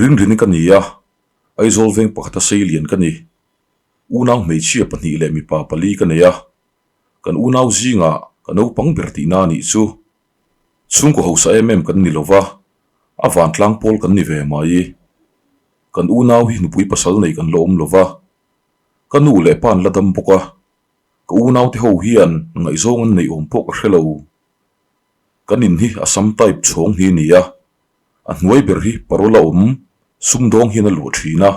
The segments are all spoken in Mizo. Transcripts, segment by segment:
Rinrini ka ni a, Aizawl veng pakhata seilian ka ni. Unau hmeichhia pahnih leh mipa pali ka nei a, kan unau zingah ka naupang ber tihna a nih chu. Chhungkaw hausa em em kan ni lo va, a vantlang pawl kan ni ve mai. Kan unau hi nupui pasal nei kan la awm lo va, ka nu leh pa an la dam bawk a, ka unaute ho hian ngaihzawng an neih awm pawh ka hre lo. Kan in hi Assam type chhawng hi a ni a, a hnuai ber hi parol a awm sumdawng hian a luah thin a,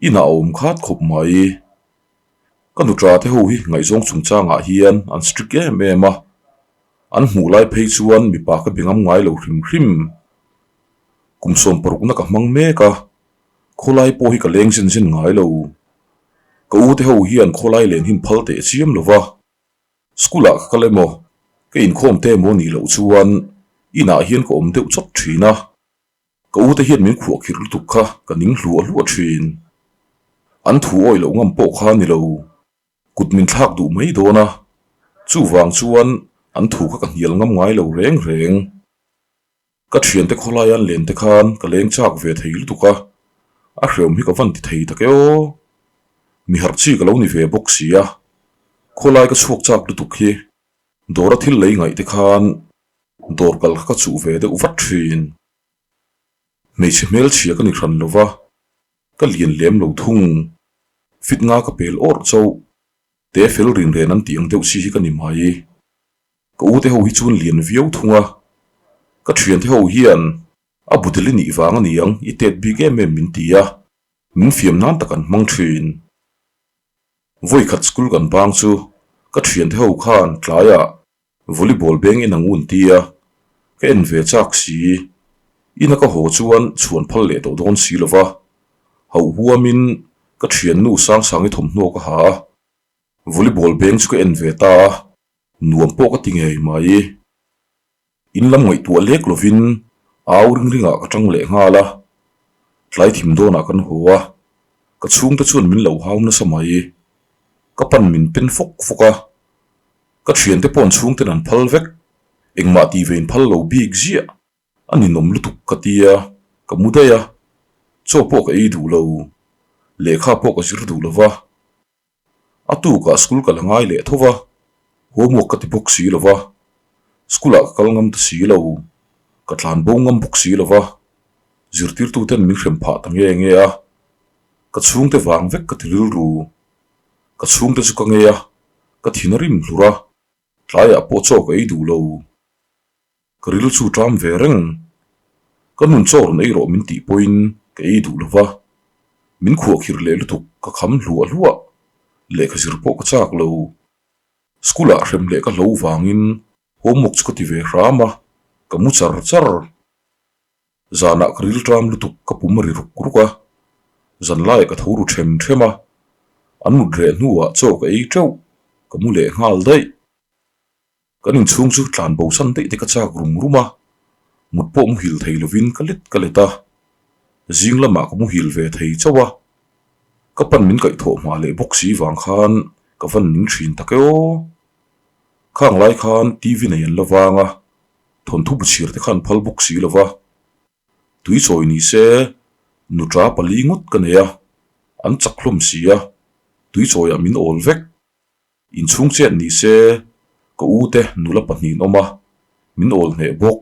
inah a awm khat khawp mai. Ka nutra te ho hi ngaihzawng chungchangah hian an strict em em a, an hmuh lai phei chuan mipa ka be ngam ngai lo hrim hrim. Kum sawm parukna ka hmang mek a, khawlai pawh hi ka leng zen zen ngai lo. Ka u te ho hian khawlai len hin phal teh chiam lo va. School ah ka kal emaw, ka inkhawm te emaw nih loh chuan inah hian ka awm deuh chawt thin a, ka u te hian min khuahkhirh lutuk kha ka ning hluah hluah thin. An thu awih loh ngam pawh kha ni lo, kut min thlak duh mai dawn a, chuvang chuan an thu kha ka hnial ngam ngai lo reng reng. Ka thiante khawlai an len te khan ka leng chak ve thei lutuk a, a hreawm hi ka van ti thei tak e aw. Mi harh chi ka lo ni ve bawk si a, khawlai ka chhuak chak lutuk hi dawra thil lei ngaih te khan dawr kal kha ka chuh ve deuh vat thin. Hmeichhe hmelchhia ka ni hran lo va, ka lian lem lo thung. Fit nga ka pel awrh chauh, te fel rin ren an tih ang deuh si hi ka ni mai. Ka ute ho hi chuan lian viau thung a, ka thiante ho hian a budel i nih vang a niang i tet bik em em min ti a, min fiam nan tak an hmang thin. Vawikhat school kan bang chu ka thiante ho khan tlaiah volleyball beng en ang un ti a, ka en ve chak si. Ina ka haw chuan chhuan phal leh tawh dawn si lova, hauh huamin ka thiannu Sangsangi thawmhnaw ka ha a, volleyball beng chu ka en ve ta a. Nuam pawh ka ti ngei mai. In lam ngaihtuah lek lovin au ring ringah ka tang leh nghal a, tlai thim dawnah kan haw a, ka chhungte chuan min lo hau nasa mai. Ka pan min pen fawk fawk a, ka thiante paw'n chhungten an phal vek, engmah tih ve in phal lo bik ziah. A ninawm lutuk ka ti a, ka mu daih a, chaw pawh ka ei duh lo, lehkha pawh ka zir duh lo va. A tukah school ka la ngai leh tho va, homework ka ti bawk si lo va, school ah ka kal ngam ta si lo, ka tlan bo ngam bawk si lo va, zirtirtu ten min hrem phah ta nge nge a, ka chhungte vang vek ka ti rilru, ka chhungte chu ka ngei a, ka thin a rim hlur a, tlaiah pawh chaw ka ei duh lo. Ka ril chu ṭam ve reng. Ka nun chaw rawn ei rawh min tih pawhin ka ei duh lo va, min khuahkhirh leh lutuk ka kham hluah hluah, lehkha zir pawh ka chak lo. School ah hrem leh ka hlo vangin homework chu ka ti ve hram a, ka mu char char. Zanah ka ril ṭam lutuk ka pum a ri ruk ruk a, zanlaiah ka tho ru ṭhem ṭhem a, an mut reh hnuah chaw ka ei ṭeuh, ka mu leh nghal daih. Kan inchhung chu tlan bo san daih te ka chak rum rum a, mut pawh muhil thei lovin ka let ka let a, zing lamah ka muhil ve thei chauh a, ka pan min kaihthawh hma leh bawk si vang khan ka van ning thin tak e aw. Khang lai khan TV nei an la vang a, thawnthu bu chhir te khan phal bawk si lo va, tui chawi ni se nutra pali ngawt ka nei a, an chak hlawm si a, tui chawiah min awl vek. Inchhung chet ni se ka u te nula pahnihin awm a, min awl hneh bawk.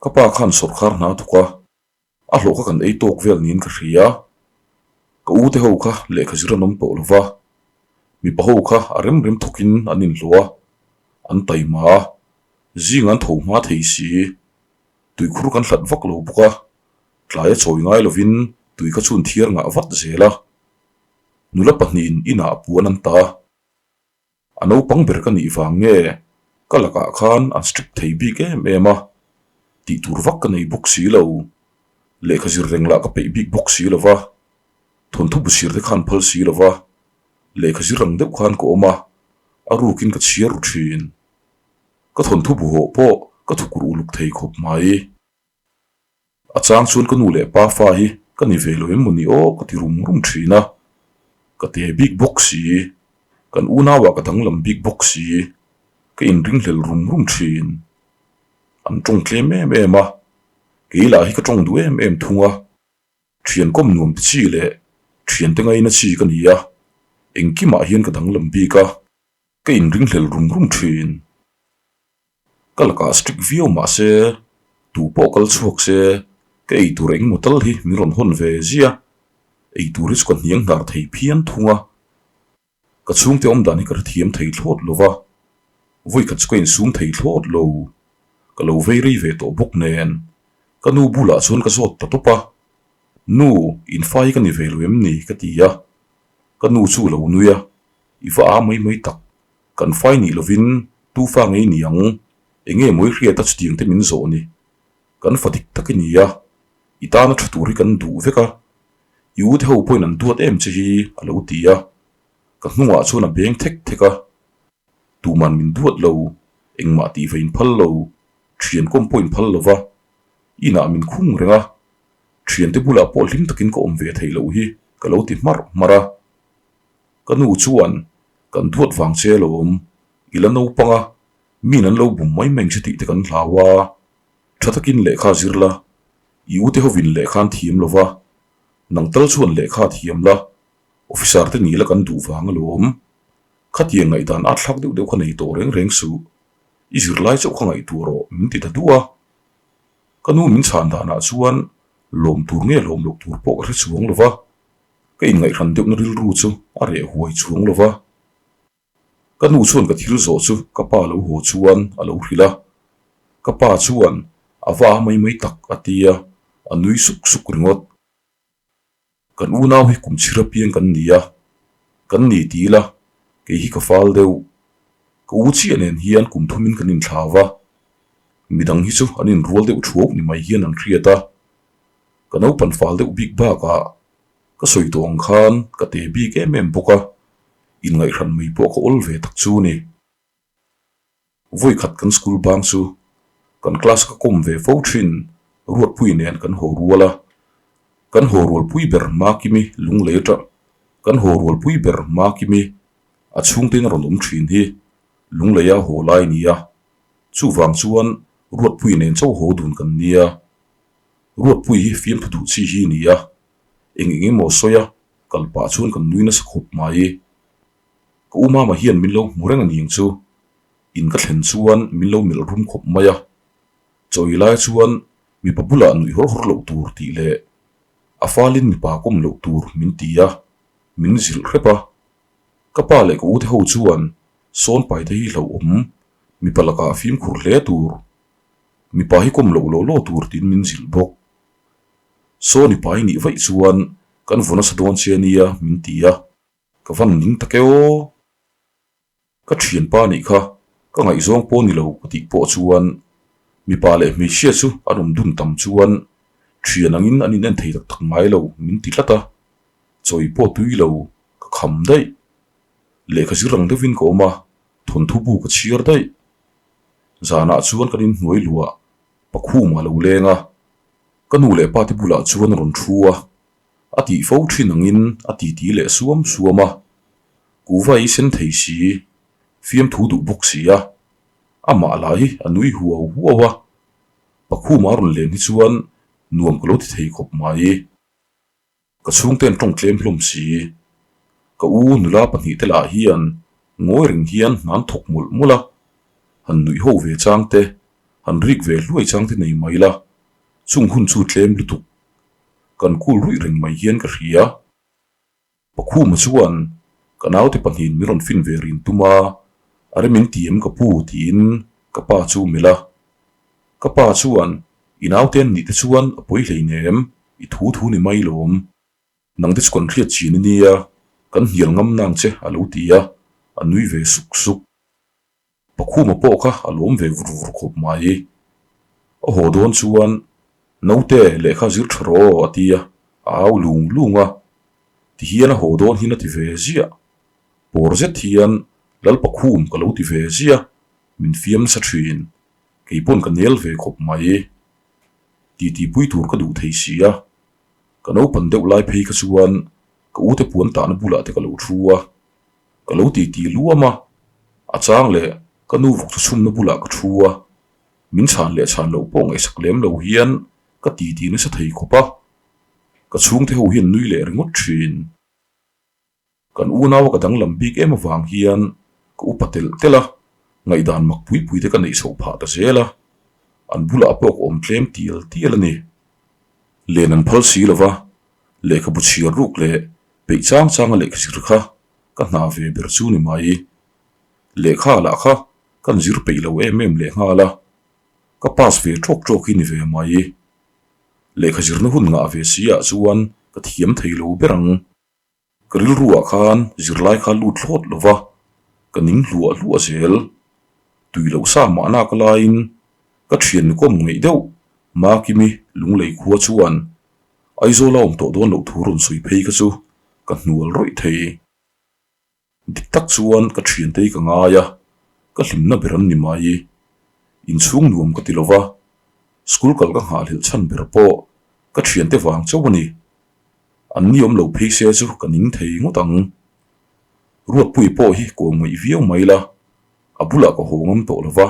Ka pa khan sawrkhar hna a thawk a, a hlawh kha kan ei tawk vel niin ka hria. Ka u te ho kha lehkha zir an awm tawh lo va, mipa ho kha a rem rem thawkin an inhlawh a, an taima a, zing an tho hma thei si. Tuikhur kan hlat vak lo bawk a, tlai a chawi ngai lovin tui kha chhun thiar ngah vat zel a. Nula pahnihin inah puan an ta a, a naupang ber ka nih vang nge ka lakah khan an strict thei bik em em a, tih tur vak ka nei bawk si lo, lehkha zir reng lah ka peih bik bawk si lo va, thawnthu bu chhir te khan phal si lo va, lehkha zir ang deuh khan ka awm a, a rukin ka chhiar ru thin. Ka thawnthu bu hawh pawh ka thukur uluk thei khawp mai. A chang chuan ka nu leh pa fa hi ka ni ve lo em maw ni aw ka ti rum rum thin a, ka te bik bawk si, kan unauah ka danglam bik bawk si, ka inringhlel rum rum thin. An tawng tlem em em a, Kei lah hi ka tawng duh em em thung a, thian kawm nuam ti chi leh thiante ngaina chi ka ni a, engkimah hian ka danglam bik a, ka inringhlel rum rum thin. Ka lakah strict viau mah se, tu pawh kal chhuak se, ka ei tur engemaw tal hi min rawn hawn ve ziah. Ei tur hi chu ka hniang hnar thei phian thung a. Ka chhungte awm dan hi ka hrethiam thei thlawt lo va, vawikhat chu ka insum thei thlawt lo. Ka lo vei rei ve tawh bawk nen, ka nu bulah chuan ka zawt ta tawp a, Nu, infai ka ni ve lo em ni? ka ti a. Ka nu chu a lo nui a, I va a mai mai tak, kan fai nih lovin tu fa ngei ni ang, enge mawi hriata chutiang te min zawh ni. Kan fa dik tak i ni a, i tana tha tur hi kan duh vek a, I u te ho pawhin an duat em che hi a lo ti a, ka hnungah chuan a beng thek thek a, tuman min duat lo, engmah tih ve in phal lo, thian kawm pawh in phal lo va, inah min khung reng a, thiante bulah pawh hlim takin ka awm ve theih loh hi ka lo ti hmarh hmarh a. Ka nu chuan kan duat vang che alawm, i la naupang a, min an lo bum mai mai ang che tih te kan hlau a, tha takin lehkha zir la, I ute hovin lehkha an thiam lo va, nang tal chuan lehkha a thiam la, officer te ni la kan duh vang alawm. Khatiang ngaihdan a thlak deuh deuh kha nei tawh reng reng suh. I zirlai chauh kha ngaihtuah rawh min ti ta duh a. Ka nu min chhan danah chuan lawm tur nge lawm loh tur pawh ka hre chuang lo va, ka inngaihhran deuhna rilru chu a reh huai chuang lo va. Ka nu chuan ka thil zawh chu ka pa lo haw chuan a lo hrilh a, ka pa chuan a va a mai mai tak a ti a, a nui suk suk ringawt. Kan unau hi kum chhir apiang kan ni a, kan ni ti ila kei hi ka fal deuh. Ka u chiah nen hian kum thumin kan inthlau a, midang hi chu an inrual deuh thuau ni mai hian an hriat a, ka naupan fal deuh bik bakah Ka sawi tawh ang khan ka te bik em em bawk a, inngaihhran mai pawh ka awl ve tak chu ni. Vawi khat kan school bang chu kan class ka kawm ve fo thin Ruatpui nen kan haw rual a, kan haw rualpui ber Makimi lunglei atang kan haw rualpui ber Makimi a chhungtein a rawn awm thin hi lungleia haw lai ni a, chuvang chuan Ruatpui nen chauh haw dun kan nia. Ruatpui hi fiamthu duh chi hi ni a, eng eng emaw sawi a, kal pah chuan kan nui nasa khawp mai. Ka u mama hian min lo hmu reng a ni ang chu, in ka thlen chuan min lo melh rum khawp mai a, chawi lai chuan mipa bulah nuih hawr hawr loh tur tih leh a falin mipa kawm loh tur min ti a, min zilh hrep a. Ka pa leh ka u te ho chuan sawn pai te hi hlauhawm, mipa lakah fimkhur hle tur Mipa hi kawm loh law law tur tiin min zilh bawk. Saw ni pai nih vaih chuan kan vaw nasa dawn che ania min ti a, ka van ning tak e aw. Ka thianpa nih kha ka ngaihzawng pawh ni lo ka tih pawh chuan mipa leh hmeichhia chu an awm dun tam chuan thian angin an inen thei tak tak ngai lo min ti tlat a, chawi pawh tui lo ka kham daih. Lehkha zir ang deuhin ka awm a, thawnthu bu ka chhiar daih. Zanah chuan kan inhnuai luah Pakhuma lo leng a, ka nu leh pa te bulah chuan a rawn thu a, a tih fo thin angin a titi leh suam suam a, kuhva ei sen thei si, fiamthu duh bawk si a, amah lah hi a nui huau huau a, Pakhuma a rawn len hi chuan nuam ka lo ti thei khawp mai. Ka chhungte an tawng tlem hlawm si. Ka u nula pahnihte lah hian ngawi reng hian hna an thawk mawlh mawlh a, han nuih ho ve chang te, han rik ve hluai chang te nei mai la, chung hun chu tlem lutuk. Kan kul ruih reng mai hian ka hria. Pakhuma chuan ka naute pahnihin min rawn fin ve rin tum a, a rem in ti em ka pu tiin ka pa chu melh a. Ka pa chuan i naute an nih te chuan a pawi hleinem, i thu thu ni mai lawm. Nang te chu kan hriat chin i nia, kan hnial ngam nang che a lo ti a, a nui ve suk suk. Pakhuma pawh kha a lawm ve vur vur khawp mai. A haw dawn chuan naute lehkha zir tha rawh aw a ti a, a au lung lung a. Tihian a haw dawn hian a ti ve ziah. Pawr zet hian Lal Pakhum ka lo ti ve ziah, min fiam nasa thin. Kei pawn ka nel ve khawp mai. Titi pui tur ka duh thei si a. Ka naupan deuh lai phei kha chuan ka ute puan tahna bulah te ka lo thu a. Ka lo ti ti luam a, a chang leh ka nu vawk chu chhumna bulah ka thu a, min chhan leh chhan loh pawh ngaihsak lem lo hian Ka titi nasa thei khawp a, ka chhungte ho hian nui leh ringawt thin. Kan unau a ka danglam bik em avang hian ka upa telh telh a, ngaihdan mak pui pui te ka neih chhoh phah ta zel a, an bulah pawh ka awm tlem tial tial a ni. Len an phal si lova, lehkhabu chhiar ruk leh peih chang changa lehkha zir kha ka hna ve ber chu ni mai. Lehkha lah kha kan zir peih lo em em lehnghal a, ka pass ve tawk tawk hi ni ve mai. Lehkha zirna hun ngah ve si ah chuan ka thiam thei lo ber ang. Ka rilruah khan zirlai kha lut thlawt lo va, ka ning hluah hluah zel. Tui loh sa mahna ka laiin ka thian kawm ngeih deuh Makimi Lunglei khua chuan Aizawl a awm tawh dawn loh thu rawn sawi phei kha chu ka hnual rawih thei. Dik tak chuan ka thiante hi ka ngai a, ka hlimna ber an ni mai. Inchhung nuam ka ti lo va, school kal ka nghahhlelh chhan ber pawh ka thiante vang chauh a ni. An ni awm lo phei se chu ka ning thei ngawt ang. Ruatpui pawh hi kawm ngaih viau mai la, a bulah ka haw ngam tawh lo va,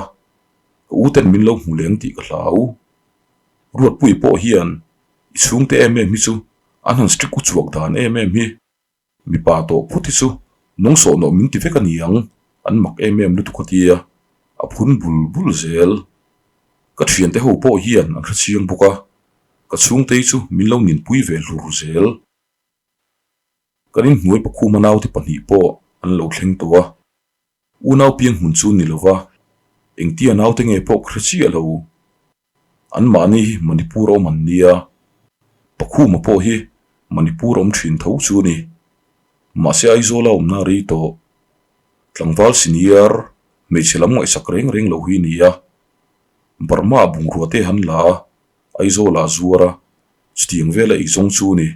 ka u ten min lo hmu leng tih ka hlau. Ruatpui pawh hian i chhungte em em hi chu an han strict uchuak dan em em hi. Mipa tawh phut hi chu nung sawh nawh min ti vek a ni ang, an mak em em lutuk a tia, a phun bul bul zel. Ka thiante ho pawh hian an hrechiang bawk a, ka chhungtei chu min lo ninpui ve hlur zel. Kan inhnuai pakhuma naute pahnih pawh an lo thleng tawh a. Unau piang hmun chu ni lova, engtia naute nge pawh ka hre chiah lo. Anmahni hi Manipur a awm an nia, Pakhuma pawh hi Manipur a awm thin tho chu a ni. Mahse Aizawl a awmna rei tawh. Tlangval senior, hmeichhe lam ngaihsak reng reng lo hi nia. Burma ah bungrua te han la a, Aizawl ah a zuar a, chutiang vela eizawng chu a ni.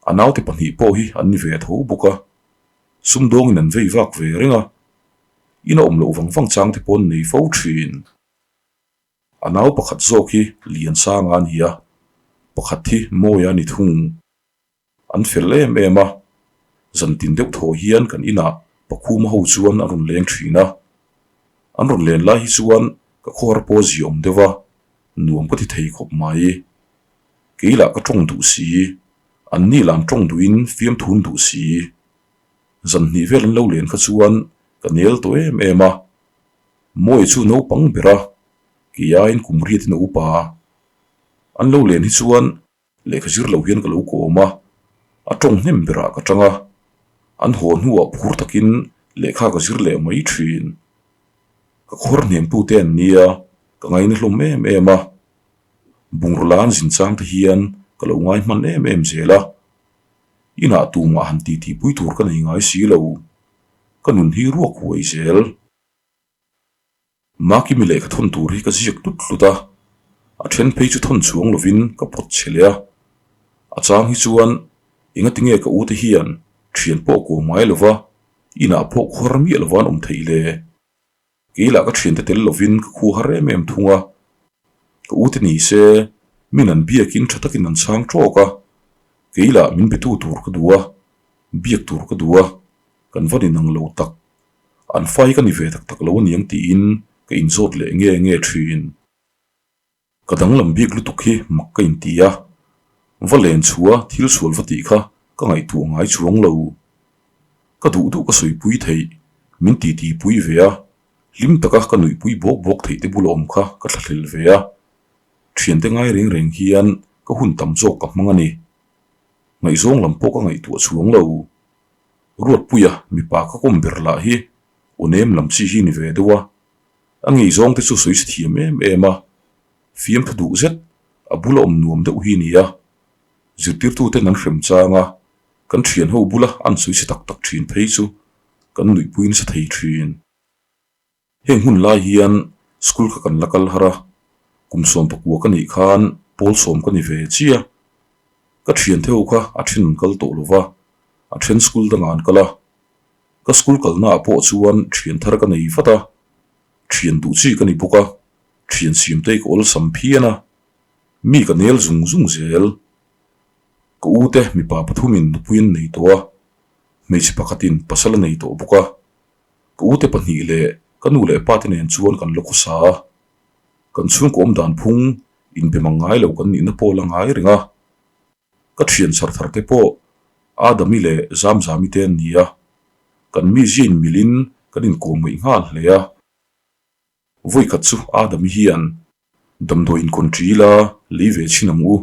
A naute pahnih pawh hi an ni ve tho bawk a. Sumdawngin an vei vak ve reng a, in a awm loh vang vang chang te pawh an nei fo thin. A nau pakhat zawk hi Liansanga a ni a, pakhat hi Mawia a ni thung. An fel em em a, zantin deuh thaw hian kan inah Pakhuma ho chuan an rawn leng thin a. An rawn len lai hi chuan ka khawhar pawh zia awm deuh a, nuam ka ti thei khawp mai. Kei lah ka tawng duh si, Anni lah an tawng duhin fiamthun duh si. Zan hnih vel an lo len kha chuan ka nel tawh em em a. Mawi chu naupang ber a, kei aiin kum riatin a upa. An lo len hi chuan lehkha zir lo hian ka lo kawm a, a tawng hnem berah ka tang a. An haw hnuah phur takin lehkha ka zir leh mai thin. Ka khawr hnemtute an nia, ka ngaina hlawm em em a. Bungraw la an zin chang te hian ka lo ngai hman em em zel a, inah tumah han titi pui tur ka nei ngai si lo, ka nun hi ruak huai zel. Makimi lehkha thawn tur hi ka ziak tlut tlut a, a then phei chu thawn chuang lovin ka pawt che leh a, a chang hi chuan engati nge ka ute hian thian pawh kuau ngai lova inah pawh khuar miah lova an awm theih le? Kei lah ka thiante tel lovin ka khu har em em thung a, ka ute ni se min an biakin tha takin an chhang tawk a, kei lah min betu tur ka duh a, biak tur ka duh a, kan va ninang lo tak, an fai ka ni ve tak tak lo aniang tiin ka inzawt leh nge nge thin. Ka danglam bik lutuk hi mak ka inti a, va len chhuah thil sual va tih kha ka ngaihtuah ngai chuang lo. Ka duh duh ka sawipui theih, min titi pui ve a, hlim taka ka nuihpui bawk bawk theih te bula awm kha ka thlahlel ve a. Thiante ngai reng reng hian ka hun tam zawk ka hmang a ni. Ngaihzawng lam pawh ka ngaihtuah chuang lo. Ruatpuia mipa ka kawm ber lah hi aw nem lam chi hi ni ve deuh a. A ngei zawng te chu sawi si thiam em em a, fiamthu duh zet a bula awm nuam deuh hi nia. Zirtirtuten an hrem chang a, kan thian ho bula an sawi si tak tak thin phei chu kan nuihpui nasa thei thin. Heng hun lai hian school kha kan la kal har a, kum sawm pakua ka nih khan pawl sawm ka ni ve chiah. Ka thian theu kha a then an kal tawh lova, a then school dangah an kal a. Ka school kalnaah pawh chuan thian thar ka nei vat a, thian duh chi ka ni bawk a, thian siam te hi ka awlsam phian a, mi ka nel zung zung zel. Ka u te mipa pathumin nupui an nei tawh a, hmeichhe pakhatin pasal a nei tawh bawk a, ka u te pahnih leh ka nu leh pa te nen chuan kan la khawsa a, kan chhungkaw awm dan phung. Inbe mang ngai lo kan nihna pawh la ngai reng a. Ka thian chhar thar te pawh Adami leh Zamzami te an ni a, kan mizia inmilin kan inkawm ngaih nghal hle a. Vawikhat chu Adami hian damdawi inkawn ṭi la lei ve chhin ang u.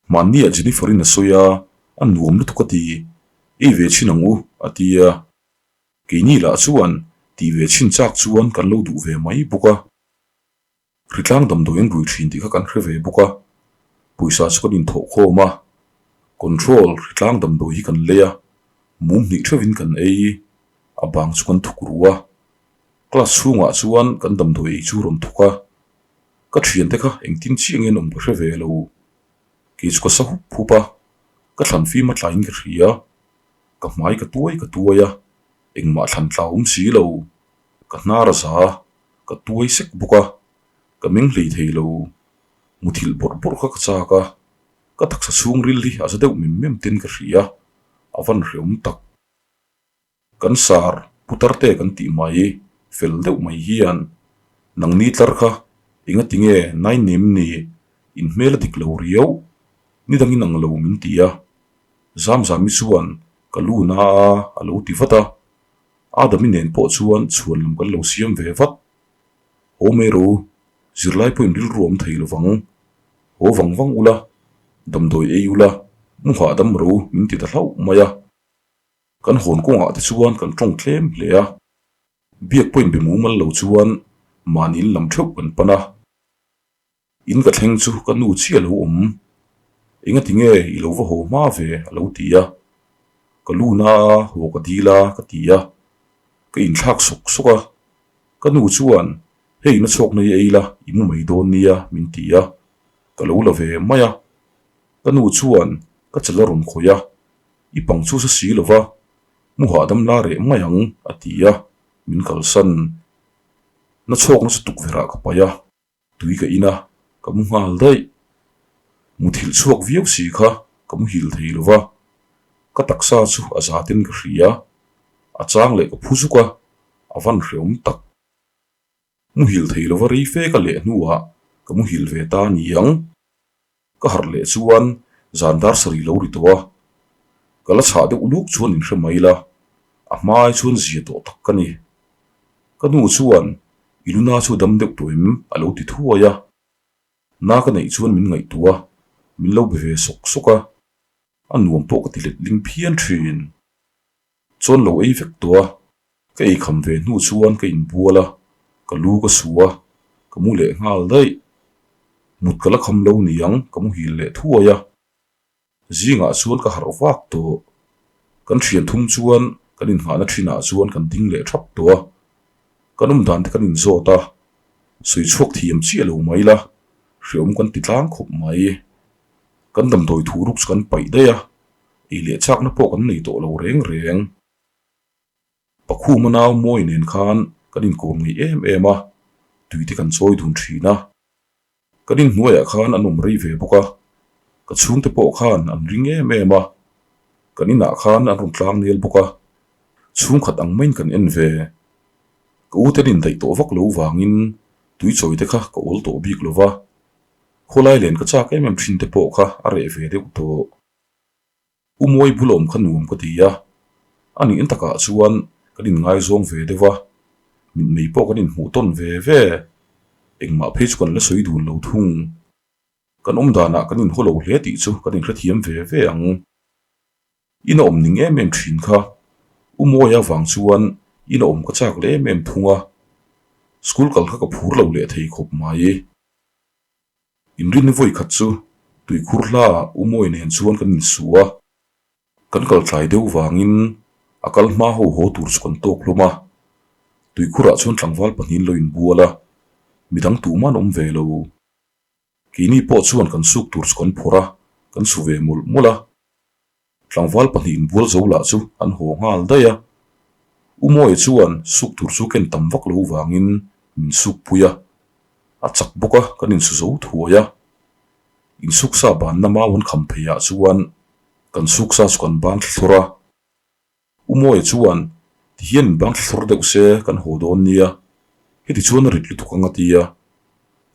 Hmanniah Jennifer-in a sawi a, a nuam lutuk a ti, ei ve chhin ang u a ti a. Keini lah chuan tih ve chhin chak chuan kan lo duh ve mai bawk a. Hritlang damdawi an rui thin tih kha kan hre ve bawk a, pawisa chu kan inthawh khawm a, control hritlang damdawi hi kan lei a, mum hnih theuhin kan ei, a bang chu kan thuk ru a, class chhungah chuan kan damdawi ei chu rawn thuk a, ka thiante kha engtin chiah nge an awm ka hre ve lo, kei chu ka sa hup hup a, ka thlan fim a tlaiin ka hria, ka hmai ka tuai ka tuai a, engmah thlan tla awm si lo, ka hnar a za. Ka tuai sek bawk a, ka meng hlei thei lo. Muthilh bawrh bawrh kha ka chak a, ka taksa chhungril hi a za deuh mem mem ten ka hria, a van hreawm tak. Kan sar putar te kan tih mai, fel deuh mai hian nangni tlar kha enga tinge nai nem ni, in hmel a dik lo riau, ni dangin ang lo min ti a. Zamzami chuan ka lu na a a lo ti vat a. Adami nen pawh chuan chhuan lam kan lo siam ve vat. Haw mai ro, zirlai pawhin rilru awm thei lovang. Haw vang vang ula, damdawi ei ula, mu hahdam ro min ti ta hlauh mai a. Kan hawn kawngah te chuan kan tawng tlem hle a. Biak pawhin be mumal lo chuan mahni in lam theuh kan pan a. In ka thleng chu ka nu chiah lo awm. Engati nge i lo va haw hma ve a lo ti a. Ka lu na a haw ka dil a ka ti a. Ka inthlak sawk sawk a. Ka nu chuan hei na chhawk na i ei la i mu mai dawn nia min ti a. Ka lo la ve mai a. Ka nu chuan ka chal a rawn khawih a. I pang chu sa si lo va, mu hahdam la reh mai ang a ti a, min kalsan. Na chhawkna chu tukverh ah ka paih a. Tui ka in a, ka mu nghal daih. Muthilh chhuak viau si kha ka muhil thei lo va, ka taksa chu a zatin ka hria, a chang leh ka phu zuk a, a van hreawm tak. Muhil thei lo va rei fe ka leh hnuah ka muhil ve ta ni ang. Ka harh leh chuan zan dar sarih lo ri tawh a, ka la chhah deuh luk chuan in hre mai la, a hmai chuan zia tawh tak ka ni. Ka nu chuan i luna chu dam deuh tawh em? a lo ti thuai a, na ka neih chuan min ngaihtuah a, min lo be ve sawk sawk a, a nuam pawh ka ti let ling phian thin. Chuan lo ei vek tawh a, ka ei kham ve hnu chuan ka inbual a, ka lu ka su a, ka mu leh nghal daih. Mut ka la kham lo niang ka muhil leh thuai a, zingah chuan ka harh vak tawh. Kan thian thum chuan kan innghahna thinah chuan kan ding leh thap tawh a, kan awm dan te kan inzawt a, sawi chhuak thiam chiah lo mai la, hreawm kan ti tlang khawp mai. Kan damdawi thu ruk chu kan paih daih a. Ei leh chakna pawh kan nei tawh lo reng reng. Pakhuma nau mawi nen khan kan inkawm ngei em em a, tui te kan chawi dun thin a. Kan inhnuaiah khan an awm rei ve bawk a, ka chhungte pawh khan an ring em em a. Kan inah khan an rawn tlang nel bawk a, chhungkhat ang maiin kan en ve. Ka u ten indaih tawh vak lo vangin tui chawi te kha ka awl tawh bik lo va, khawlai len ka chak em em thin te pawh kha a reh ve deuh tawh. U Mawi bulawm kha nuam ka ti a, a nih takah chuan kan inngaizawng ve deuh a, mitmei pawh kan inhmuh tawn ve ve, engmah phei chu kan la sawi dun lo thung. Kan awm danah kan inhaw lo hle tih chu kan inhrethiam ve ve ang. Ina awm ning em em thin kha, U Mawia vang chuan ina awm ka chak leh em em thung a, school kal kha ka phur lo leh thei khawp mai. Inrinni vawi khat chu tuikhur hla U Mawi nen chuan kan insu a, kan kal tlai deuh vangin a kal hma ho haw tur chu kan tawk hlawm a. Tuikhurah chuan tlangval pahnihin lo inbual a, midang tuman awm ve lo. Keini pawh chuan kan suk tur chu kan phawrh a, kan su ve mawlh mawlh a. Tlangval pahnih inbual zo lah chu an haw nghal daih a. U Mawia chuan suk tur chu ken tam vak lo vangin min suk pui a. A chak bawk a, kan insu zo thuai a. Insuksa banna mau an kham pheiah chuan kan suksa chu kan ban thlawr a. U Mawia chuan tihian in bang thlawr deuh se kan haw dawn nia, heti chuan a rit lutuk ang a ti a.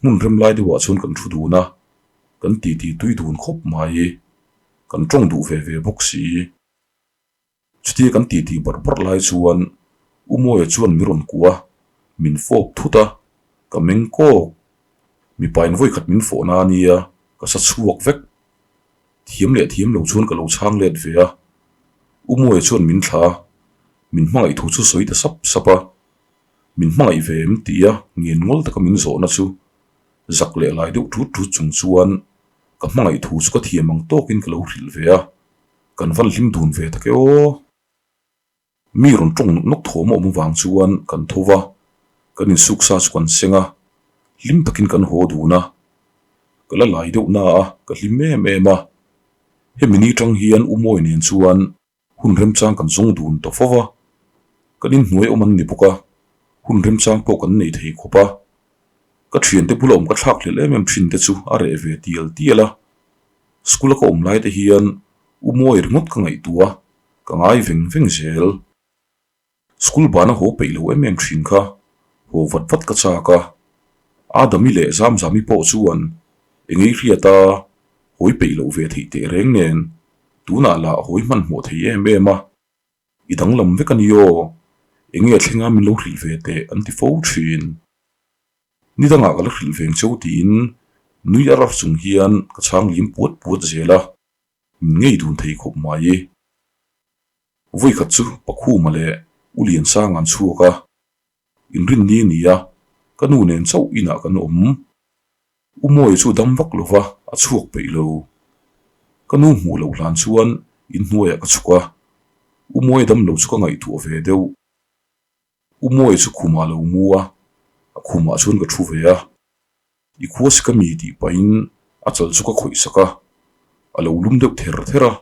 Hmun rem lai deuhah chuan kan thu dun a, kan titi tui dun khawp mai. Kan tawng duh ve ve bawk si. Chutia kan titi barh barh lai chuan U Mawia chuan mi rawn kuah a, min fawp thut a, ka meng kawk. Mipa in vawikhat min fawh na a nia, ka sa chhuak vek. Thiam leh thiam lo chuan ka lo chhang let ve a. U Mawia chuan min thla a, min hmangaih thu chu sawi ta sap sap a. Min hmangaih ve em tia ngen ngawl taka min zawhna chu zak leh lai deuh tut tut chung chuan ka hmangaih thu chu ka thiam ang tawkin ka lo hrilh ve a, kan van hlim dun ve tak e aw. Mi rawn tawng nawk nawk thawm a awm avang chuan kan tho va, kan insuk sa chu kan seng a, hlim takin kan haw dun a. Ka la lai deuh na a, ka hlim em em a. Hemi ni tang hian U Mawi nen chuan Hun remchang kan zawng dun ta fo va, kan inhnuai awm an ni bawk a, hun remchang pawh kan nei thei khawp a. Ka thiante bula awm ka thlak hlel em em thin te chu a reh ve tial tial a. School a ka awm lai te hian U Mawi ringawt ka ngaihtuah a, ka ngai veng veng zel. School bana haw peih lo em em thin kha haw vat vat ka chak a, Adami leh Zamzami pawh chuan eng ei hriat a hawi peih loh ve theih teh reng nen tunah lah hawi hmanhmawh thei em em a, i danglam vek a ni aw, eng nge thlenga min lo hrilh ve teh an ti fo thin. Ni dangah ka la hrilh veng cheu tiin nui ar ar chung hian ka chhang lim puat puat zel a, min ngei dun thei khawp mai. Vawikhat chu Pakhuma leh U Liansanga an chhuak a, inrinni a ni a, ka nu nen chauh inah kan awm. U Mawia chu dam vak lo va, a chhuak peih lo. Ka nu hmuh loh hlan chuan inhnuaiah ka chhuk a, U Mawia dam lo chu ka ngaihtuah ve deuh. U Mawia chu khumah a lo mu a, a khumah chuan ka thu ve a. I khua si ka mi tih pahin a chal chu ka khawih sak a, a lo lum deuh ther ther a.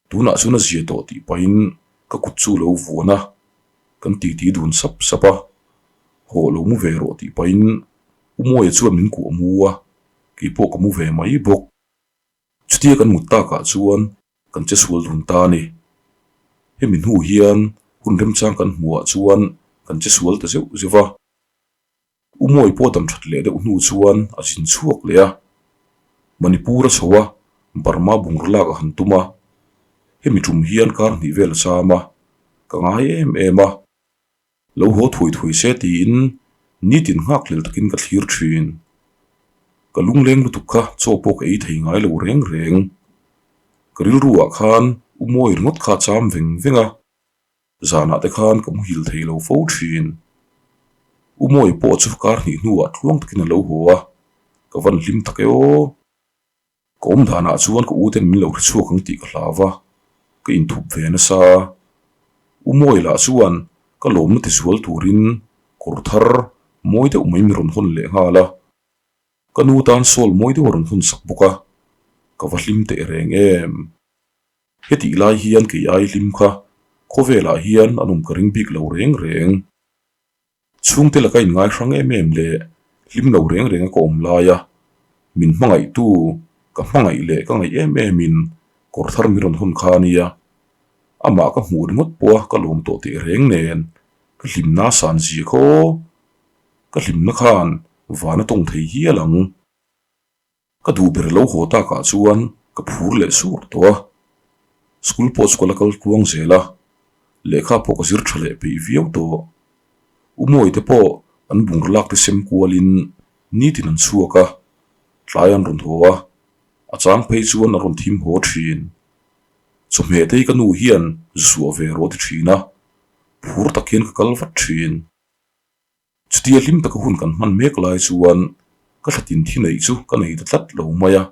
Tunah chuan a zia tawh tih pahin ka kut chu lo vuan a, kan titi dun sap sap a. Haw lo mu ve rawh tih pahin U Mawia chuan min kuah mu a, keipawh ka mu ve mai bawk. Chutia kan mut takah chuan kan che sual dun ta a ni. Hemi hnu hian hun remchang kan hmuhah chuan kan che sual ta zeuh zeuh va. U Mawi pawh dam that leh deuh hnu chuan a zin chhuak leh a, Manipur a chho a, Burma bungraw lak a han tum a, hemi tum hian kar hnih vel a cham a, ka ngai em em a, lo haw thuai thuai se tiin nitin nghak hlel takin ka thlir thin. Ka lungleng lutuk kha chaw pawh ka ei thei ngai lo reng reng. Ka rilru ah khan U Mawi ringawt kha a cham veng veng a. Zanah te khan ka muhil thei lo fo thin. U Mawi pawh chu kar hnih hnuah tluang takin a lo haw a, ka van hlim tak e aw. Ka awm danah chuan ka u ten min lo hre chhuak ang tih ka hlau va, ka inthup ve nasa. U Mawi lah chuan ka lawmna tizual turin kawr thar mawi deuh mai mi rawn hawn leh nghal a. Ka nu tan sawl mawi deuh a rawn hawn sak bawk a, ka va hlim teh reng em. Hetih lai hian kei ai hlim kha khawvelah hian an awm ka ring bik lo reng reng. Chhungte laka inngai hrang em em leh hlim lo reng reng a ka awm lai a, min hmangaihtu ka hmangaih leh ka ngaih em em in kawr thar min rawn hawn kha a nia. Amah ka hmuh ringawt pawh a ka lawm tawh teh reng nen ka hlimna a san zia kha aw. Ka hlimna khan van a tawng thei hial ang. Ka duh ber lo haw takah chuan ka phur leh sur tawh a, school pawh chu ka la kal tluang zel a, lehkha pawh ka zir tha leh peih viau tawh. U Mawi te pawh an bungraw lak te sem kualin nitin an chhuak a, tlai an rawn haw a, a chang phei chuan a rawn thim haw thin. Chawhmeh te hi ka nu hian zu suah ve rawh a ti thin a, phur tak hian ka kal vat thin. Chutia hlim taka hun kan hman mek lai chuan ka thlatin thi neih chu ka nei ta tlat lo mai a,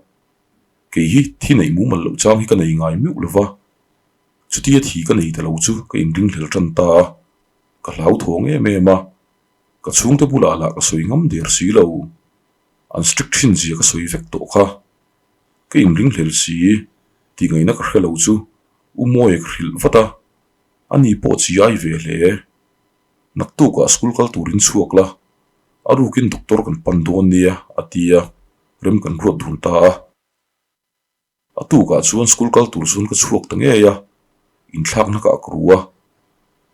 kei hi thi neih mumal loh chang hi ka nei ngai meuh lo va, chutia thi ka nei ta lo chu ka inringhlel tan ta a, ka hlauthawng em em a, ka chhungte bulah lah ka sawi ngam der si lo, an strict thin zia ka sawi vek tawh kha, ka inringhlel si tih ngaihna ka hre lo chu U Mawia ka hrilh vat a, ani pawh chi ai ve hle. Naktukah school kal turin chhuak la, a rukin doctor kan pan dawn nia a ti a, rem kan ruat dun ta a. A tukah chuan school kal tur chuan ka chhuak ta ngei a, inthlakna ka ak ru a.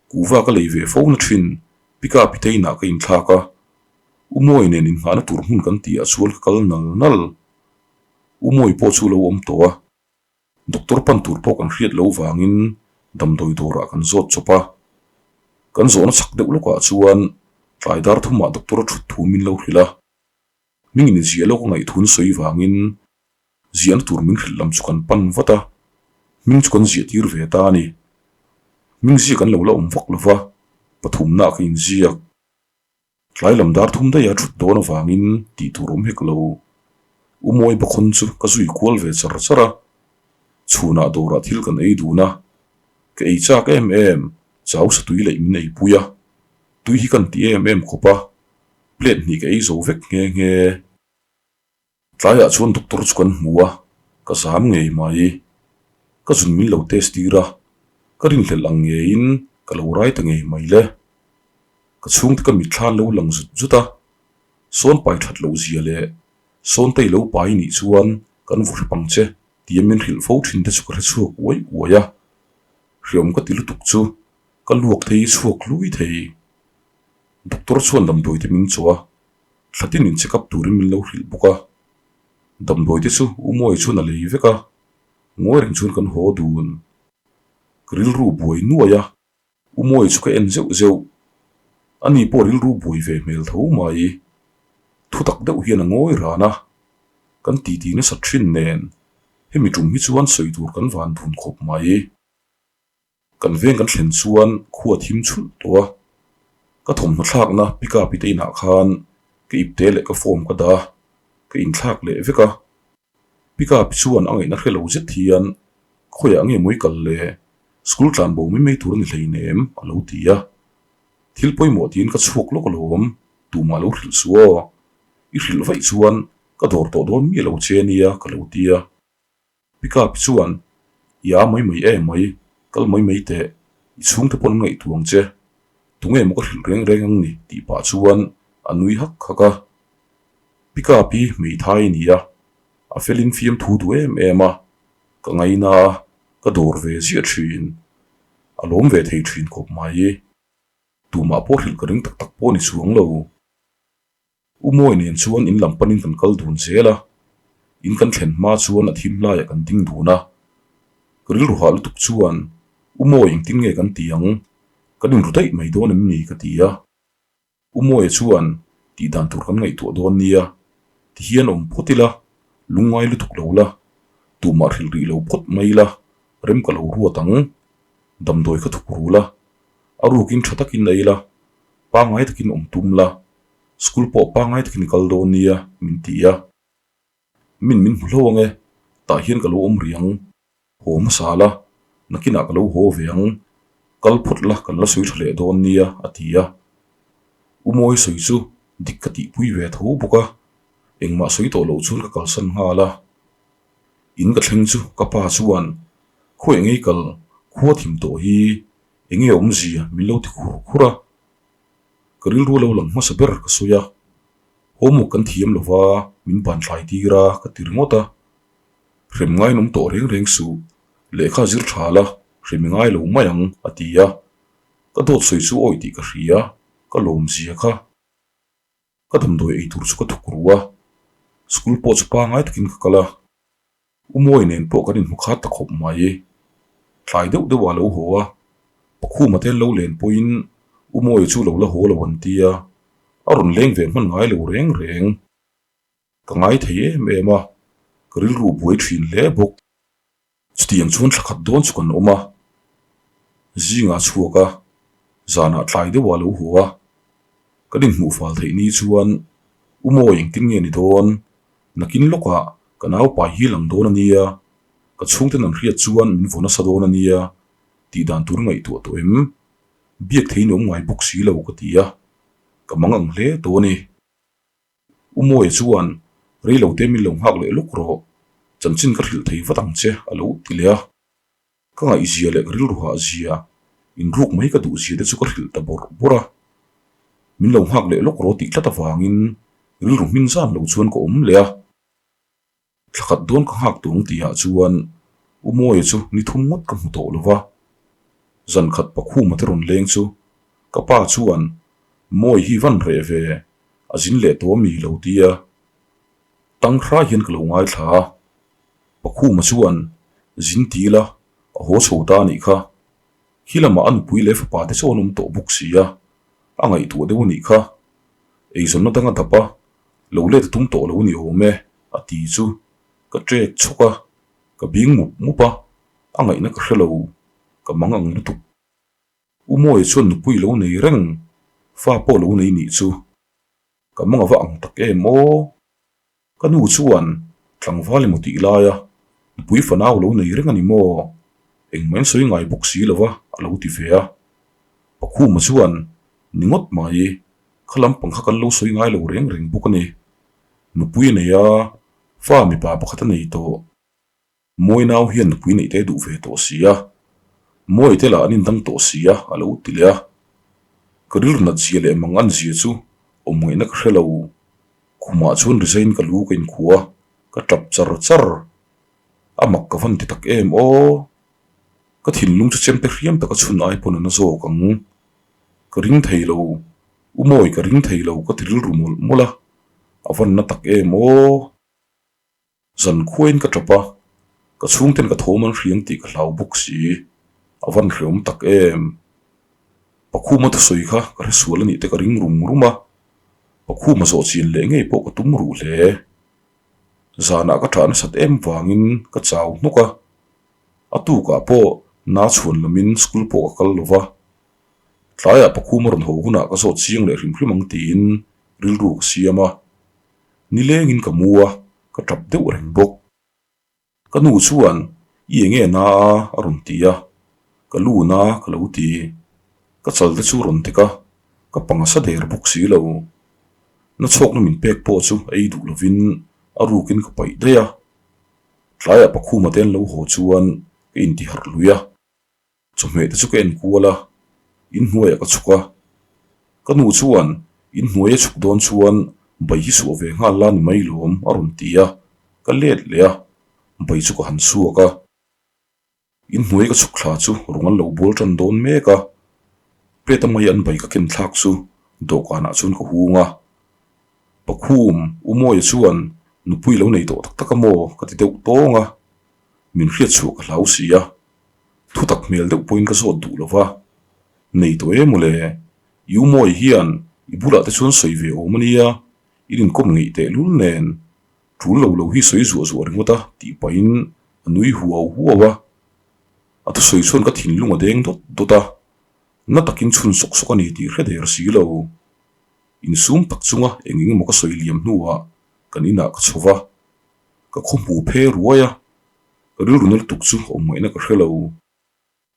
Kuhva ka lei ve fo na thin, pika piteinah ka inthlak a. U Mawi nen inngahna tur hmun kan tihah chuan ka kal nal nal. U Mawi pawh chu lo awm tawh a. Doctor pan tur pawh kan hriat loh vangin damdawi dawrah kan zawt chawp a. Kan zawhna chak deuh lawkah chuan tlai dar thumah doctor a thut thu min lo hrilh a. Hmingin ziah lawk a ngaihthun sawi vangin ziahna tur min hrilh lam chu kan pan vat a, hming chu kan ziah tir ve ta a ni. Hming ziak an lo la awm vak lo va, pathumnaah ka inziak. Tlai lam dar thum daih a thut dawn avangin tih tur awm hek lo. U Mawi Bakhawn chu ka zui kual ve char char a, chhunah dawrah thil kan ei dun a, ka ei chak em em, chau satui leh min eipui a, tui hi kan ti em em khawp a, plate hnih ka ei zo vek nghe nghe. Tlaiah chuan doctor chu kan hmu a, ka zam ngei mai. Ka zun min lo test tir a, ka rinhlelh ang ngeiin ka lo rai ta ngei mai le. Ka chhungte ka mitthla an lo lang zut zut a, sawn pai that loh zia leh sawn tei lo pai nih chuan kan vu hrep ang che tia min hrilh fo thin te chu ka hre chhuak uai uai a. Hreawm ka ti lutuk chu ka luak thei chhuak hlui thei. Doctor chuan damdawi te min chawh a. Thlatin in check up turin min lo hrilh bawk a, damdawi te chu U Mawi chuan a lei vek a, ngawi reng chuan kan haw dun. Ka rilru buai nuai a, U Mawi chu ka en zeuh zeuh. Ani pawh rilru buai ve hmel tho mai. Thutak deuh hian a ngawi ran a, kan titi nasa thin nen hemi tum hi chuan sawi tur kan van dun khawp mai. Kan veng kan thlen chuan khua thim chhulh tawh a, ka thawmhnaw thlakna pick up te inah khan ka ipte leh ka form ka dah a, ka inthlak leh vek a. Pick up chuan a ngaihna hre lo zet hian khawiah nge mawi kal le, school tlan bo mai mai tur a ni hleinem a lo ti a. Thil pawimawh tiin ka chhuak lawk alawm, tumah lo hrilh suh aw, i hrilh vaih chuan ka dawr tawh dawn miah lo che ania ka lo ti a. Pickup chuan, I a mai mai em mai, kal mai mai teh, i chhungte pawn an ngaihtuah ang che. Tunge maw ka hrilh reng reng ang ni tih pah chuan a nui hak hak a. Pickup hi hmeithai a ni a, a felin fiamthu duh em em a, ka ngaina a, ka dawr ve ziah thin. A lawm ve thei thin khawp mai. Tumah pawh hrilh ka ring tak tak pawh ni chuang lo. U Mawi nen chuan in lam panin kan kal dun zel a, in kan thlen hma chuan a thim laiah kan ding dun a. Ka rilru hah lutuk chuan, U Mawi engtin nge kan ti ang? Kan inru daih mai dawn em ni? ka ti a. U Mawia chuan, Tih dan tur kan ngaihtuah dawn nia, ti hian awm phawt ila, lungngai lutuk lo la, tumah hrilh rih lo phawt mai ila, rem ka lo ruat ang. Damdawi kha thuk ru la, a rukin tha takin ei la, pangngai takin awm tum la, School pawh pangngai takin i kal dawn nia min ti a. Min min hmu hlo ang e, tah hian ka lo awm rih ang. Haw hmasa la, nakinah ka lo haw ve ang. Kal phawt la kan la sawi tha leh dawn nia a ti a. U Mawi sawi chu dik ka tihpui ve tho bawk a, engmah sawi tawh loh chuan ka kalsan nghal a. In ka thleng chu ka pa chuan khawi engei kal khua thim tawh hi enge awmzia min lo ti khur khur a. Ka rilru lo lang hmasa ber ka sawi a, homework kan thiam lo va, min ban thlai tir a ka ti ringawt a. Hrem ngain awm tawh reng reng suh, lehkha zir tha la, hrem i ngai lo mai ang a ti a. Ka dawt sawi chu awi tih ka hria, ka lawm zia kha. Ka damdawi ei tur chu ka thuk ru a, school pawh chu pangai takin ka kal a. U Mawi nen pawh kan inhmu khat ta khawp mai. Tlai deuh deuh ah lo haw a, Pakhuma te an lo len pawhin U Mawia chu lo la haw lo an ti a, a rawn leng ve hman ngai lo reng reng. Ka ngai thei em em a, ka rilru buai thin hle bawk. Chutiang chuan thla khat dawn chu kan awm a, zingah chhuak a, zanah tlai deuh ah lo haw a, kan inhmuh fal theih ni chuan U Mawi engtin nge ni dawn? Nakin lawkah ka naupai hi lang dawn a nia, ka chhungten an hriat chuan min vaw nasa dawn a nia tih dan tur ngaihtuah tawh em? Biak thei nuam ngai bawk si lo ka ti a, ka mang ang hle tawh a ni. U Mawia chuan rei lo te min lo nghak leh lawk rawh, chanchin ka hrilh thei vat ang che a lo ti leh a. Ka ngaihzia leh ka rilru hahzia, inruk mai ka duhzia te chu ka hrilh ta bawrh bawrh a. Min lo nghak leh lawk rawh tih tlat avangin rilru hmin zan lo chuan ka awm leh a. Thla khat dawn ka nghak tawh ang tihah chuan U Mawia chu ni thum ngawt ka hmu tawh lo va. Zan khat Pakhuma te rawn leng chu ka pa chuan Mawi hi van reh ve. A zin leh tawh ami lo tia. Tang hrai hian ka lo ngaithla a. Pakhuma chuan zin ti ila a haw chho ta anih kha. Khi lamah a nupui leh fapa te chu an awm tawh bawk si a, a ngaihtuah deuh anih kha. Eizawnna dang a dap a, lo let a tum tawh lo ni awm e a ti chu ka ṭek chhawk a, ka bing mup mup a, a ngaihna ka hre lo, ka mang ang lutuk. U Mawia chuan nupui lo nei reng, fa pawh lo nei nih chu. Ka mang ava ang tak em aw? Ka nu chuan tlangval emaw tih laia nupui fanau lo nei reng a ni maw? Engmah in sawi ngai bawk si lova a lo ti ve a. Pakhuma chuan ni ngawt mai, kha lampang kha kan lo sawi ngai lo reng reng bawk a ni. Nupui a nei a, fa mipa pakhat a nei tawh. Mawi nau hian nupui neih te duh ve tawh si a, Mawi te lah an indang tawh si a, a lo ti leh a. Ka rilru nat zia leh mang an zia chu awm ngaihna ka hre lo. Khumah chuan resign ka lu ka inkhua a, ka tap char char. A mak ka van ti tak em aw. Ka thinlung chu chemte hriam taka chhun ai pawn a na zawk ang. Ka ring thei lo, U Mawi ka ring thei lo ka ti rilru mawlh mawlh a, a van na tak em aw. Zan khuain ka tap a, ka chhungten ka thawm an hriang tih ka hlau bawk si, a van hreawm tak em. Pakhuma thusawi kha ka hre sual a nih te ka ring rum rum a, Pakhuma zawh chian leh ngei pawh ka tum ruh hle. Zanah ka ṭah nasat em vangin ka chau hnawk a, a tukah pawh na chhuan lamin school pawh ka kal lo va, tlaiah Pakhuma rawn haw hunah ka zawt chiang leh hrim hrim ang tiin rilru ka siam a. Nilengin ka mu a, ka tap deuh reng bawk. Ka nu chuan i enge na a a rawn ti a, ka lu na ka lo ti. Ka chal te chu rawn tek a, ka pang a sa der bawk si lo. Na chhawkna min pek pawh chu ei duh lovin a rukin ka paih daih a. Tlaiah Pakhuma te an lo haw chuan ka intiharh lui a. Chawhmeh te chu ka en kual a, inhnuaiah ka chhuk a. Ka nu chuan inhnuai a chhuk dawn chuan bai hi suah ve nghal la ni mai lawm a rawn ti a, ka let leh a, bai chu ka han suak a. Inhnuai ka chhuk thla chu rawng an lo bual tan dawn mek a, plate a mai an bai ka ken thlak chu dawhkanah chuan ka hung a. Pakhum, U Mawia chuan nupui lo nei tawh tak tak a maw ka ti deuh tawng a, min hriat chhuah ka hlau si a. Thutak hmel deuh pawhin ka zawt duh lo va, Nei tawh em mawle, i u Mawi hian i bulah te chuan sawi ve awm a nia, i inkawm ngeih teh lul nen, tul lo lo hi sawi zuah zuah ringawt a tih pahin a nui huau huau a. A thusawi chuan ka thinlung a deng dawt dawt a, na takin chhun sawk sawk a ni tih hre der si lo. Insum tak chunga eng eng emaw ka sawi liam hnuah kan inah ka chho va, ka khaw hmu phe ruai a. Ka rilru na lutuk chu awm ngaihna ka hre lo.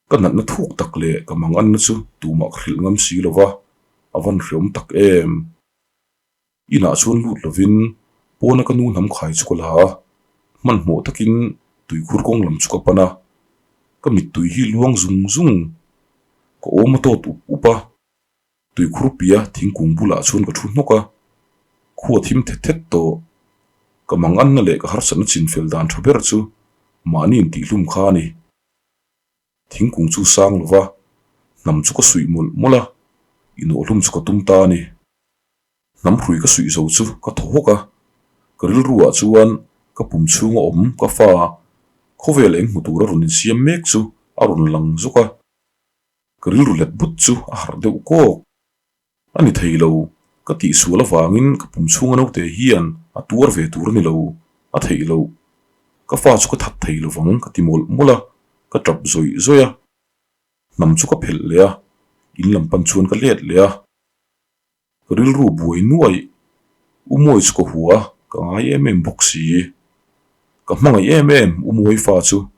Ka natna thuk tak leh ka manganna chu tumah ka hrilh ngam si lo va, a van hreawm tak em. Inah chuan lut lovin pawna ka nu hnam khai chu ka la a, hmanhmawh takin tuikhur kawng lam chu ka pan a, ka mittui hi luang zung zung. Ka awm a tawt up up a. Tuikhur pia thingkung bulah chuan ka thu hnawk a, khua thim thet thet tawh. Ka manganna leh ka harsatna chinfel dan tha ber chu mahni intihhlum kha a ni. Thingkung chu sang lo va, hnam chu ka suih mawlh mawlh a, inawhhlum chu ka tum ta a ni. Hnam hrui ka suih zo chu ka thaw hawk a, ka rilruah chuan ka pum chhunga awm ka fa khawvel eng hmu tura rawn insiam mek chu a rawn lang zawk a. Ka rilru let but chu a harh deuh kawk. A ni thei lo, ka tihsual avangin ka pum chhunga naute hian a tuar ve tur a ni lo, a theih loh. Ka fa chu ka that thei lo vang ka ti mawlh mawlh a, ka tap zawih zawih a. Hnam chu ka phelh leh a, in lam pan chuan ka let leh a. Ka rilru buai nuaih, U Mawi chu ka hua a, ka ngai em em bawk si. Ka hmangaih em em U Mawi fa chu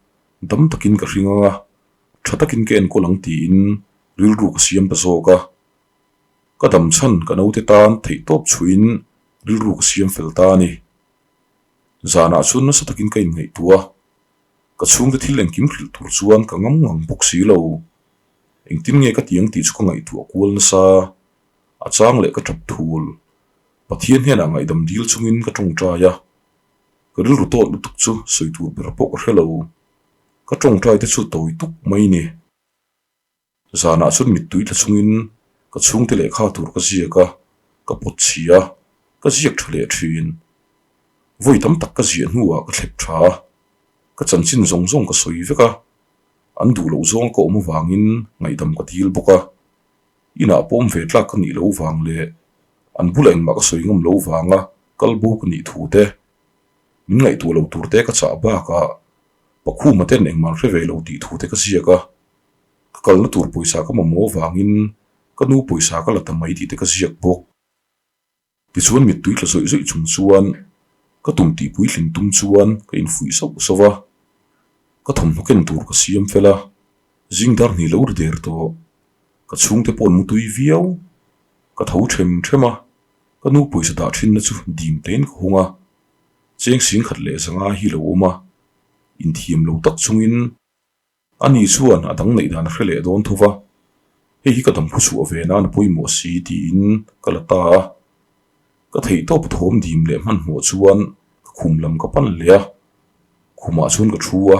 dam takin ka hring ang a, tha takin ka enkawl ang tiin rilru ka siam ta zawk a. Ka dam chhan ka naute tan theihtawp chhuiin rilru ka siam fel ta a ni. Zanah chuan nasa takin ka inngaihtuah a, ka chhungte thil engkim hrilh tur chuan ka ngam ngang bawk si lo. Engtin nge ka ti ang tih chu ka ngaihtuah kual nasa, a chang leh ka tap thul. Pathian hnenah ngaihdam dil chungin ka tawngtai a, ka rilru tawt lutuk chu sawi tur ber pawh ka hre lo. Ka tawngtai te chu tawi tuk mai ni. Zanah chuan mittui tla chungin ka chhungte lehkha tur ka ziak a, ka pawt chhi a. Ka ziak tha leh thin. Vawi tam tak ka ziah hnuah ka thlep tha a, ka chanchin zawng zawng ka sawi vek a, an duh loh zawng ka awm avangin ngaihdam ka dil bawk a. Inah pawm ve tlak ka nih loh vang leh an bulah engmah ka sawi ngam loh vanga kal bo ka nih thu te, min ngaihtuah lo tur te ka chah bakah Pakhuma ten engmah an hre ve lo tih thu te ka ziak a, ka kalna tur pawisa ka mamawh avangin ka nu pawisa ka la ta mai tih te ka ziak bawk. Tichuan mittui tla zawih zawih chung chuan ka tum tih puitlin tum chuan ka infuih sauh sauh a, ka thawmhnaw ken tur ka siam fel a, zing dar hnih lo ri der tawh. Ka chhungte pawh an mutui viau. Ka tho them them a, ka nu pawisa dah thinna chu dim tein ka hung a, cheng singkhat leh zanga hi lo awm a, inthiam lo tak chungin Ani chuan a dang neih dan a hre leh dawn tho va, hei hi ka dam phu chhuah ve nan a pawimawh si tiin ka la ta a. Ka theihtawp thawm dim leh hmanhmawh chuan ka khum lam ka pan leh a, khumah chuan ka thu a,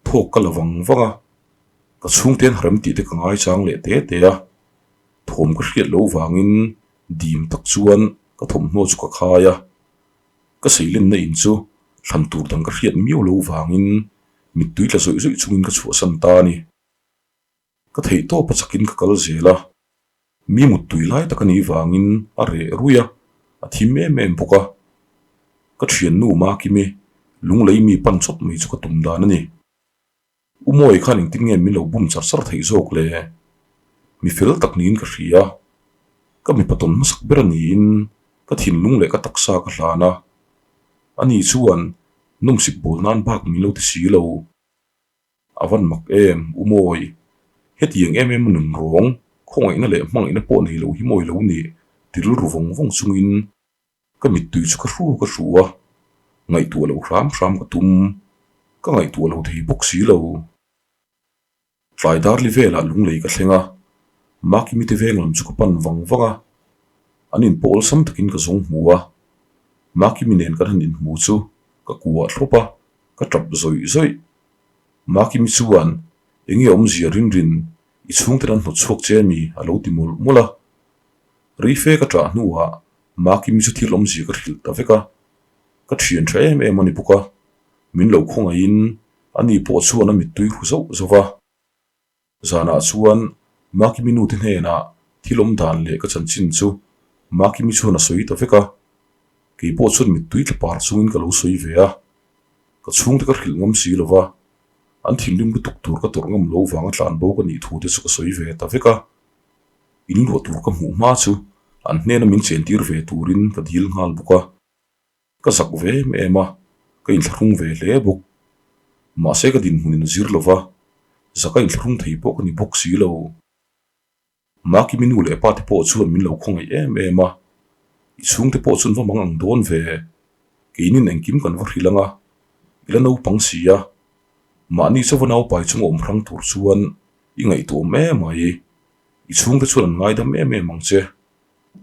thawk ka la vang vang a, ka chhungte an harem tih te ka ngaichang leh te te a, thawm ka hriat loh vangin dim tak chuan ka thawmhnaw chu ka khai a. Ka seilenna in chu thlan tur dang ka hriat miau lo vangin mittui tla zawih zawih chungin ka chhuahsan ta a ni. Ka theih tawp a chakin ka kal zel a, mi muttui lai tak a nih vangin a reh ruih a, a thim em em bawk a. Ka thiannu Makimi lunglei mi pan chawt mai chu ka tum dan a ni. U Mawi khan engtin nge min lo bum char char theih zawk le? Mi fel tak niin ka hria. Ka mipa tawn hmasak ber a niin ka thinlung leh ka taksa ka hlan a. Ani chuan nawmsip bawl nan bak min lo ti si lo. A van mak em, U Mawi. Hetiang em em a nun rawng, khawngaihna leh hmangaihna pawh nei lo hi mawi lo nih ti rilru vawng vawng chungin Ka mittui chu ka hru ka hru a, ngaihtuah loh hram hram ka tum, ka ngaihtuah lo thei bawk si lo. Tlai darli velah lunglei ka thleng a, Makimi te veng lam chu ka pan vang vang a, an inpawh awlsam takin ka zawng hmu a, Makimi nen kan han inhmu chu ka kuah thlawp a, ka tap zawih zawih. Makimi chuan, Enge awmzia rinrin, i chhungten an hnawt chhuak che mi? a lo ti mawlh mawlh a. Reife ka ṭah hnuah Makimi chu thil awmzia ka hrilh ta vek a, ka ṭhian ṭha em em a ni bawk a, min lo khawngaihin ani pawh chuan a mittui hru zauh zauh va. Zanah chuan Makimi nute hnenah thil awm dan leh ka chanchin chu Makimi chuan a sawi ta vek a, kei pawh chuan mittui tla par chungin ka lo sawi ve a, ka chhungte ka hrilh ngam si lo va, an thinrim lutuk tur ka tawrh ngam lo vanga tlanbo ka nih thu te chu ka sawi ve ta vek a. In luah tur ka hmuh hma chu an hnena min chentir ve turin ka dil nghal bawk a, ka zak ve em em a, ka inthlahrung ve hle bawk. Mahse ka dinhmunin a zir lo va, zaka inthlahrung thei pawh ka ni bawk si lo. Makimi nu leh pa te pawh chuan min lo khawngaih em em a, i chhungte pawh chuan va mang ang dawn ve, keinin engkim kan va hrilh ang a, i la naupang si a, mahni chauva naupai chunga awm hrang tur chuan I ngaihtuah em mai. I chhungte chuan an ngaidam em em ang che.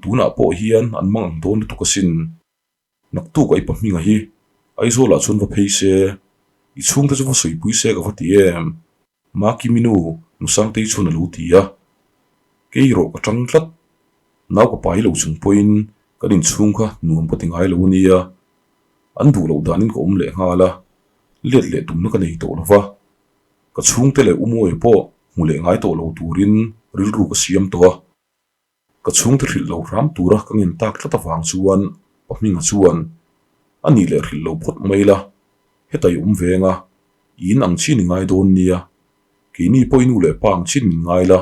Tunah pawh hian an mang ang dawn lutuk asin. Naktuk a i pahminga hi Aizawlah chuan va phei se, i chhungte chu va sawipui se ka va ti em? Makimi nu Nusangtei chuan a lo ti a. Kei rawh ka tang tlat. Nau ka pai lo chung pawhin kan inchhung kha nuam ka ti ngai lo ania. An duh loh danin ka awm leh nghal a, let leh tumna ka nei tawh lo va. Ka chhungte leh Umawi pawh hmu leh ngai tawh lo turin rilru ka siam tawh a. Ka chhungte hrilh lo hram tura ka ngen tak tlat avang chuan Pahminga chuan, A nih leh hrilh lo phawt mai la, heta i awm veng a, i in ang chin i ngai dawn nia, keini pawh i nu leh pa ang chin min ngai la,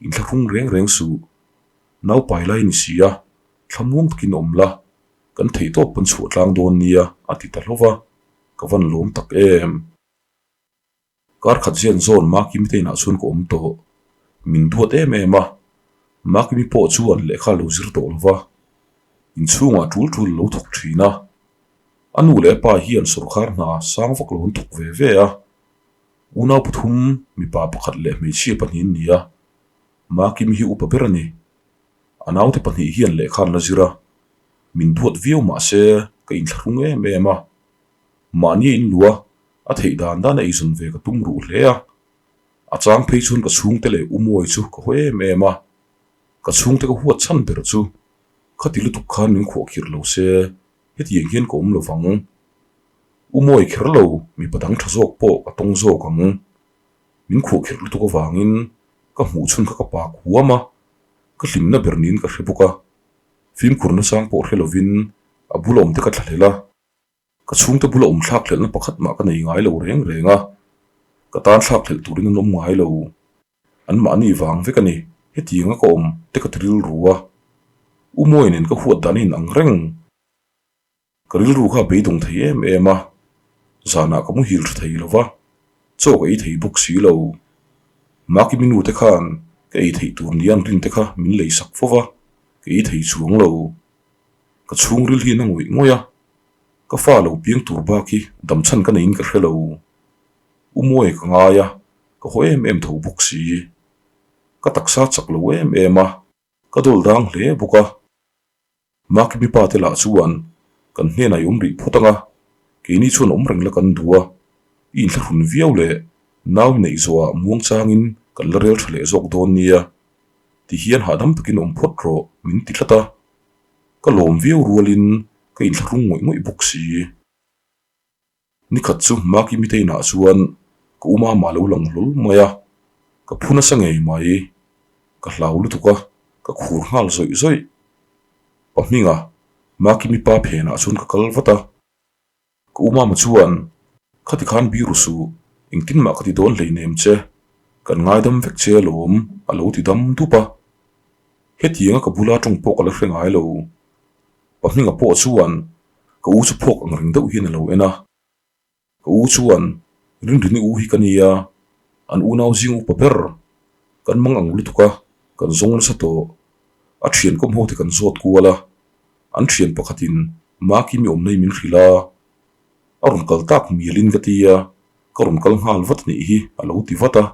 inthlahrung reng reng suh. Naupai lai ni si a, thlamuang takin awm la, kan theihtawp kan chhuah tlang dawn nia, a ti ta hlauh va, ka van lawm tak em. Kar khat zian zawn Makimi te inah chuan ka awm tawh. Min duat em em a, Makimi pawh chuan lehkha a lo zir tawh lo va, inchhungah tul tul a lo thawk thin a. A nu leh a pa hian sawrkar hna sang vak lo an thawk ve ve a. Unau pathum, mipa pakhat leh hmeichhia pahnih an ni a, Makimi hi upa ber a ni. A naute pahnih hian lehkha an la zir a, min duat viau mah se ka inthlahrung em em a. Mahni a inluh a, a theih dan dan a eizawn ve ka tum ruh hle a. A chang phei chuan ka chhungte leh Umawi chu ka haw em em a. Ka chhungte ka huat chhan ber chu. Khati lutuk khan min khuahkhirh lo se, hetiang hian ka awm lo vang. U mawi kher lo, mipa dang tha zawk pawh ka tawng zawk ang. Min khuahkhirh lutuk avangin ka hmuh chhun kha ka pak huam a, ka hlimna ber niin ka hre bawk a. Fimkhur nasang pawh hre lovin a bula awm te ka thlahlel a. Ka chhungte bula awm thlakhlelhna pakhat mah ka nei ngai lo reng reng a, ka tan thlakhlelh turin an awm ngai lo. An mahni vang vek a ni, hetianga ka awm te ka ti rilru a. U Mawi nen ka huat dan a inang reng. Ka rilru kha a beidawng thei em em a, zanah ka muhil tha thei lo va, chaw ka ei thei bawk si lo. Makimi nu te khan ka ei theih tur nia an rin te kha min lei sak fo va, ka ei thei chuang lo. Ka chhungril hi a na ngawih ngawih a, ka fa lo piang tur bak hi damchhan ka neiin ka hre lo. U Mawi ka ngai a, ka haw em em tho bawk si. Ka taksa chak lo em em a, ka dawl dang hle bawk a. Makimi pa te lah chuan kan hnenah i awm rih phawt ang a, keini chuan awm reng la kan duh a, i inthlahrun viau leh nau neih zawhah muang changin kan la rel tha leh zawk dawn nia, ti hian hahdam takin awm phawt rawh min ti tlat a. Ka lawm viau rualin ka inthlahrung ngawih ngawih bawk si. Nikhat chu Maki Miteina chuan ka u mama lo lang hlawl mai a, ka phu nasa ngei mai. Ka hlau lutuk a, ka khur nghal zawih zawih. Pa hminga Maki mipa phenah chuan ka kal vat a. Ka u mama chuan, Khati khan biru suh, engtin mah ka ti dawn hleinem che, kan ngaidam vek che alawm a lo ti dam dup a. Hetianga ka bula tawng pawh ka la hre ngai lo. Pa hminga pawh chuan ka u chu phawk ang reng deuh hian a lo en a. Ka u chuan, Rinrini u hi ka nia, an unau zing upa ber, kan mang ang lutuk a, kan zawng nasa tawh. A thian kawm ho te kan zawt kual a, an thian pakhatin Maki mi awm nei min hrilh a, a rawn kal tak mialin ka ti a, ka rawn kal nghal vat nih hi a lo ti vat a.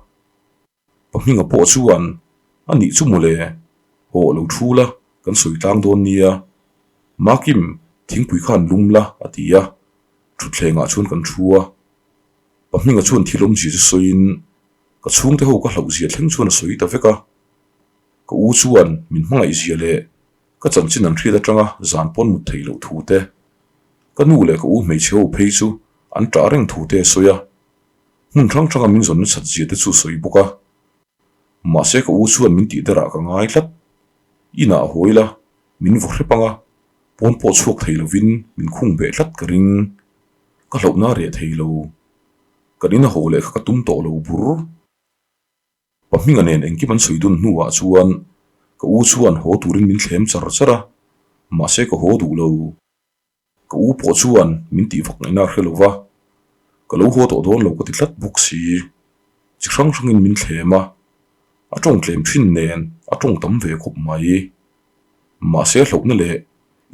Pa hminga pawh chuan, A nih chu mawle, hawh lo thu la, kan sawi tlang dawn nia. Makim, thingpui khan lum la, a ti a. Thutthlengah chuan kan thu a. Pa hminga chuan thil awmzia chu sawiin, ka chhungte ho ka hlauhzia thleng chuan a sawi ta vek a. Ka u chuan min hmangaihzia leh ka chanchin an hriat atanga zan pawn mut theih loh thu te, ka nu leh ka u hmeichhe ho phei chu an ṭah reng thu te a sawi a. Hmun hrang hranga min zawn nasat zia te chu sawi bawk a. Mahse ka u chuan min tih derah ka ngai tlat. Inah a hawi la, min vaw hrep ang a, pawn pawh chhuak thei lovin min khung beh tlat ka ring. Ka hlauhna a reh thei lo. Kan ina haw leh kha ka tum tawh lo bur. Pa hminga nen engkim an sawi dun hnuah chuan ka u chuan haw turin min thlem char char a, mahse ka haw duh lo. Ka u pawh chuan min tih vak ngaihna a hre lo va, ka lo haw tawh dawn lo ka ti tlat bawk si. Chi hrang hrangin min thlem a, a tawng tlem thin nen a tawng tam ve khawp mai. Mahse hlauhna leh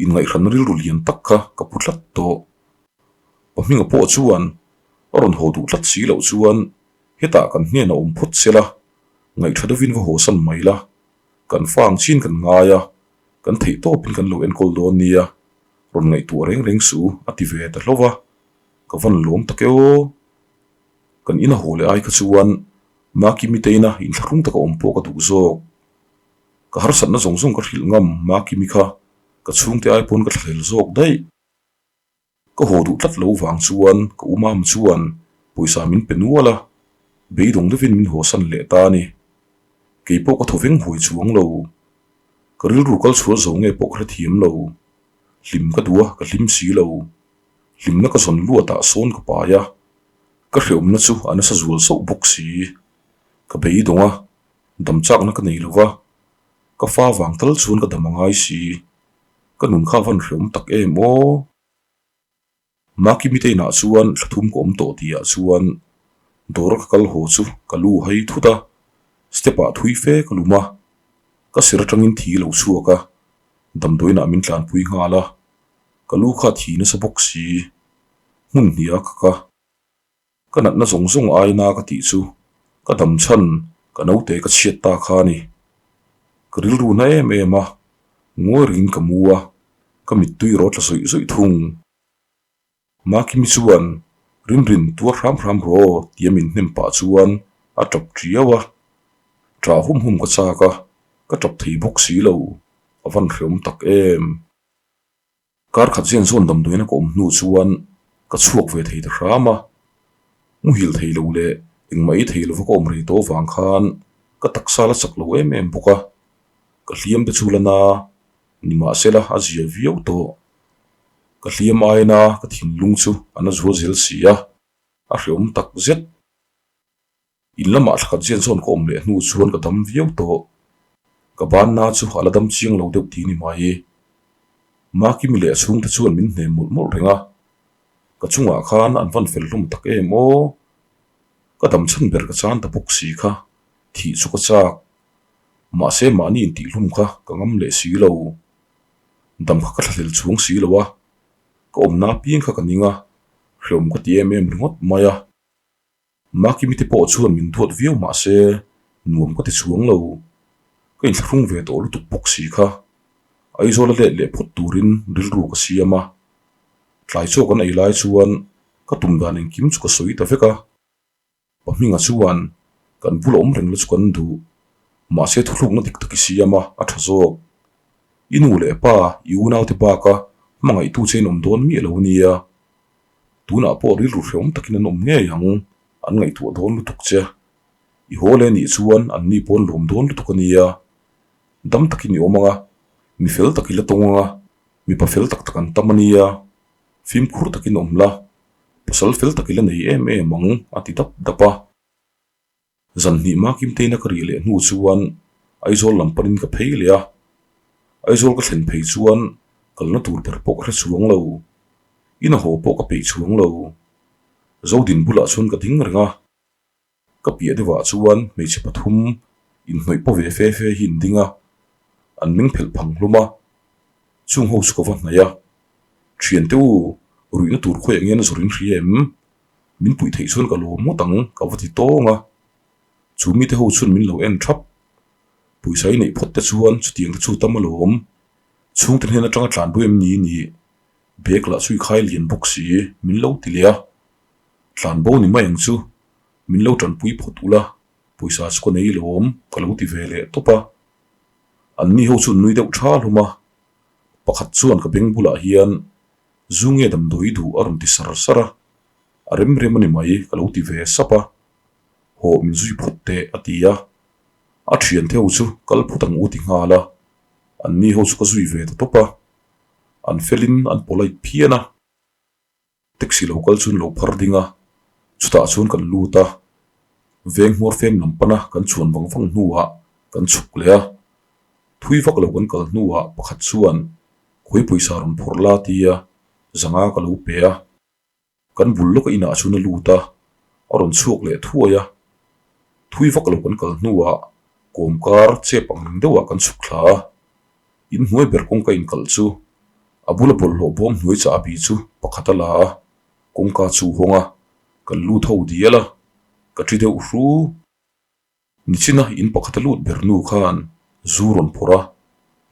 inngaihhranna rilru lian tak kha ka pu tlat tawh. Pa hminga pawh chuan a rawn haw duh tlat si loh chuan hetah kan hnenah awm phawt se la, ngaihtha deuhin va hawsan mai la, kan fa ang chin kan ngai a, kan theih tawpin kan lo enkawl dawn nia, rawn ngaihtuah reng reng suh a ti ve ta hlauh a, ka van lawm tak e aw. Kan ina haw leh ai kha chuan Maki miteina inthlahrung taka awm pawh ka duh zawk. Ka harsatna zawng zawng ka hrilh ngam Maki mi kha ka chhungte ai pawn ka thlahlel zawk daih. Ka haw duh tlat lo vang chuan ka u mam chuan pawisa min pe nual a, beidawng deuhin min hawsan leh ta a ni. Kei pawh ka thaw veng huai chuang lo. Ka rilru kal chhual zo nge pawh ka hrethiam lo. Hlim ka duh a, ka hlim si lo. Hlimna ka zawn luatah sawn ka pai a, ka hreawmna chu a nasa zual sauh bawk si. Ka beidawng a, dam chakna ka nei lo va, ka fa vang tal chuan ka dam a ngai si. Ka nun kha van hreawm tak em aw. Maki mite inah chuan thla thum ka awm tawh tihah chuan dawr ka kal haw chu ka lu hai thut a, step ah thui fe ka lum a, ka sir atangin thi lo chhuak a, damdawiinah min tlanpui nghal a, ka lu kha thi nasa bawk si, hmun hnih a kak a. Ka natna zawng zawng aina ka tih chu ka dam chhan ka naute ka chhiat ta kha a ni. Ka rilru na em em a, ngawi rengin ka mu a, ka mittui erawh tla zawih zawih thung. Makimi chuan Rinrin tuar hram hram rawh tia min hnem pah chuan a tap tiau a. Ṭah hum hum ka chak a, ka tap thei bawk si lo. A van hreawm tak em. Kar khat zian zawn damdawiin a ka awm hnu chuan ka chhuak ve thei ta hram a. Muhil thei lo leh engmah ei thei lova ka awm rei tawh avang khan ka taksa la chak lo em em bawk a. Ka hliam te chu la na nimahsela a zia viau tawh. Ka hliam aina ka thinlung chu a na zual zel si a, a hreawm tak zet. In lamah thlakhat zian zawn ka awm leh hnu chuan ka dam viau tawh. Ka banna chu a la dam chiang lo deuh ti ni mai. Makimi leh a chhungte chuan min hnem mawlh mawlh reng a. Ka chungah khan an van fel hlawm tak em aw. Ka dam chhan ber ka chan ta bawk si kha thih chu ka chak. Mahse mahni intihhlum kha ka ngam leh si lo. Dam kha ka thlahlel chhung si lo a. Ka awmna apiang kha ka ning a, hreawm ka ti em em ringawt mai a. Makimi te pawh chuan min duat viau mah se nuam ka ti chuang lo. Ka inthlahrung ve tawh lutuk bawk si kha. Aizawl a let leh phawt turin rilru ka siam a. Tlai chaw kan ei lai chuan ka tum dan engkim chu ka sawi ta vek a. Pa hminga chuan kan bula awm reng la chu kan duh. Mahse thuthlukna dik tak i siam a, a tha zawk. I nu leh pa, i unaute baka hmangaihtu che in awm dawn miah lo nia. Tunah pawh rilru hreawm takin an awm ngei ang, an ngaihtuah dawn lutuk che. I haw leh nih chuan an ni pawn lawm dawn lutuk a nia. Dam takin i awm ang a, mi fel tak i la tawng ang a, mipa fel tak tak an tam a nia. Fimkhur takin awm la, pasal fel tak i la nei em em ang, a ti dap dap a. Zan hnih hma Kimteina ka rih leh hnu chuan Aizawl lam panin ka phei leh a. Aizawl ka thlen phei chuan kalna tur ber pawh ka hre chuang lo. Ina haw pawh ka peih chuang lo. Zodin bulah chuan ka ding reng a. Ka piah deuhah chuan hmeichhe pathum inhnawih paw ve fe fe hi an ding a. An meng phelh phang hlawm a. Chung ho chu ka va hnaih a. Thiante u, ruihna tur khawiah nge na zawrh in hria em? Min puih theih chuan ka lawm ngawt ang ka va ti tawng a, chu mite ho chuan min lo en thap. Pawisa i neih phawt te chuan chutiang te chu tam alawm. Chhungte hnen atanga tlan bo em ni ni bag lah chu i khai lian bawk si min lo ti leh a. Tlan bo ni mai ang chu min lo tanpui phawt ula pawisa chu ka nei lawm ka lo ti ve leh tawp a. An ni ho chu an nui deuh tha hlawm a, pakhat chuan ka beng bulah hian Zu nge damdawi duh a rawn ti sar sar a, a rem rem a ni mai ka lo ti ve sap a, Hawh min zui phawt teh a ti a, a thiante ho chu kal phawt ang u ti nghal a, an ni ho chu ka zui ve ta tawp a, an felin an polite phian a, taxi lo kal chuan lo phar ding a, chutah chuan kan lut a, veng hmuar fem lam pana kan chhuan vang vang hnuah kan chhuk leh a, thui vak lo kan kal hnuah pakhat chuan Khawi pawisa rawn phawrh la tia zanga ka lo pe a, kan bul lawka inah chuan a lut a, a rawn chhuak leh thuai a. Thui vak lo kan kal hnuah kawmkar chep ang reng deuhah kan chhuk thla a, inhnuai ber kawngka inkalh chu a bula bawlhhlawh bawm hnuai chahbi chu pakhat a la a, kawngka chu hawng a, kan lut ho dial a, ka ṭi deuh hru. Nichina in pakhat a lut ber nu khan zu rawn phawrh a,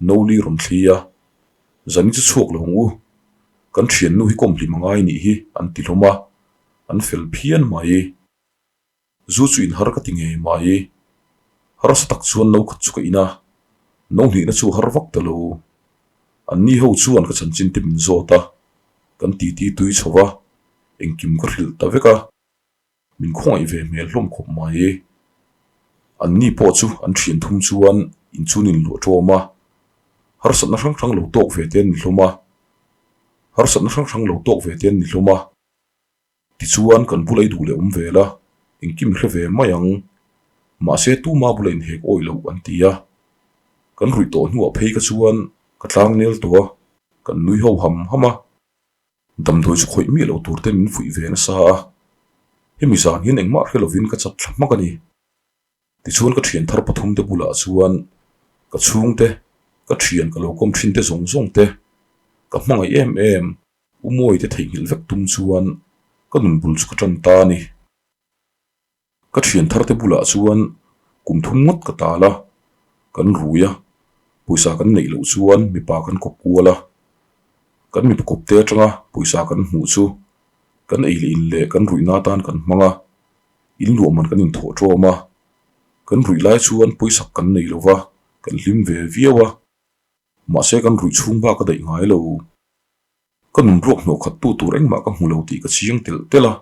Noli rawn thli a, Zani chu chhuak lo ang u, kan thiannu hi kawmhlim a ngai nih hi an ti hlawm a, an fel phian mai. Zu chu in har ka ti ngei mai. Harsa tak chuan no khat chu ka in a, no hnihna chu har vak ta lo. An ni ho chuan ka chanchin te min zawt a, kan titi tui chho va, engkim ka hrilh ta vek a. Min khawngaih ve hmel hlawm khawp mai. An ni pawh chu an thian thum chuan inchun in luah ṭawm a, harsatna hrang hrang lo tawk ve te an ni hlawm a, harsatna hrang hrang lo tawk ve te an ni hlawm a. Tichuan kan bula i duh leh awm ve la, engkim i hre ve mai ang. Mahse tuma bula inhek awih loh an ti a. Kan ruih tawh hnuah phei kha chuan ka tlangnel tawh a, kan nui ho ham ham a. Damdawi chu khawih miah lo tur te min fuih ve nasa a, hemi zan hian engmah hre lovin ka chat thla hmak a ni. Tichuan ka thian thar pathum te bulah chuan ka chhungte, ka thian ka lo kawm thin te zawng zawng te, ka hmangaih em em, U Mawi te theihnghilh vek tum chuan ka nun bul chu ka tan ta a ni. Ka thian thar te bulah chuan kum thum ngawt ka tal a, kan rui a, pawisa kan neih loh chuan mipa kan kawp kual a, kan mipa kawp te atanga pawisa kan hmuh chu kan ei leh in leh kan ruihna atan kan hmang a, in luah man kan inthawh tawm a, kan ruih lai chuan pawisak kan nei lo va, kan hlim ve viau a. Mahse kan ruih chhung bak a daih ngai lo. Ka nun ruak hnawh khat tu tur engmah ka hmu lo tih ka chiang telh telh a,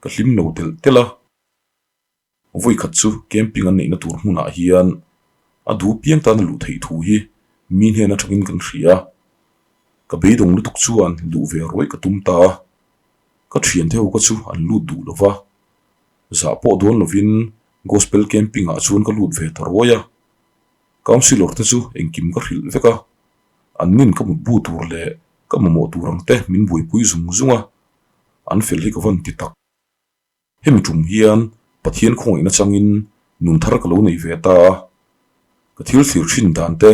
ka hlim lo telh telh a. Vawi khat chu camping an neihna tur hmunah hian a du piang tan a luh theih thu hi mi hnen atangin kan hria a. Ka beidawng lutuk chuan luh ve ruai ka tum ta a, ka thiante ho ka chu an lut duh lo va. Zah pawh dawn lovin gospel camping ah chuan ka lut ve ta ruai a. Councillor te chu engkim ka hrilh vek a, an nin ka mutbu tur leh ka mamawh tur ang te min buaipui zung zung a, an fel hi ka van ti tak. Hemi tum hian Pathian khawngaihna changin nun thar ka lo nei ve ta a, ka thil thlir thin dan te,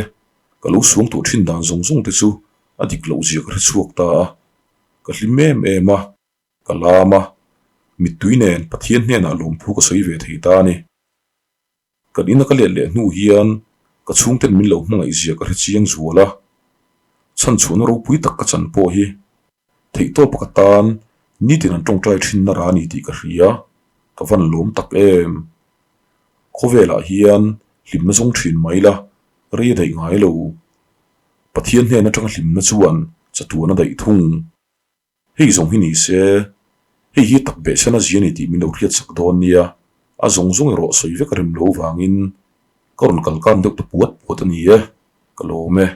ka lo suang tawh thin dan zawng zawng te chu a dik loh zia ka hre chhuak ta a, ka hlim em em a, ka lam a, mittui nen Pathian hnenah lawmthu ka sawi ve thei ta a ni. Kan ina ka let leh hnu hian ka chhungten min lo hmangaih zia ka hre chiang zual a, chhanchhuahna ropui tak ka chan pawh hi theihtawpa ka tan nitin an tawngtai thin na ra a ni tih ka hria, ka van lawm tak em. Khawvelah hian hlimna zawng thin mai la, rei a daih ngai lo. Pathian hnen atanga hlimna chuan chatuan a daih thung. Hei zawng hi ni se, hei hi tak beh chhan a zia ni tih min lo hriat sak dawn nia, a zawng zawng erawh sawi vek a rem lo vangin ka rawn kal kan deuh ta puat puat a ni e, ka lawm e.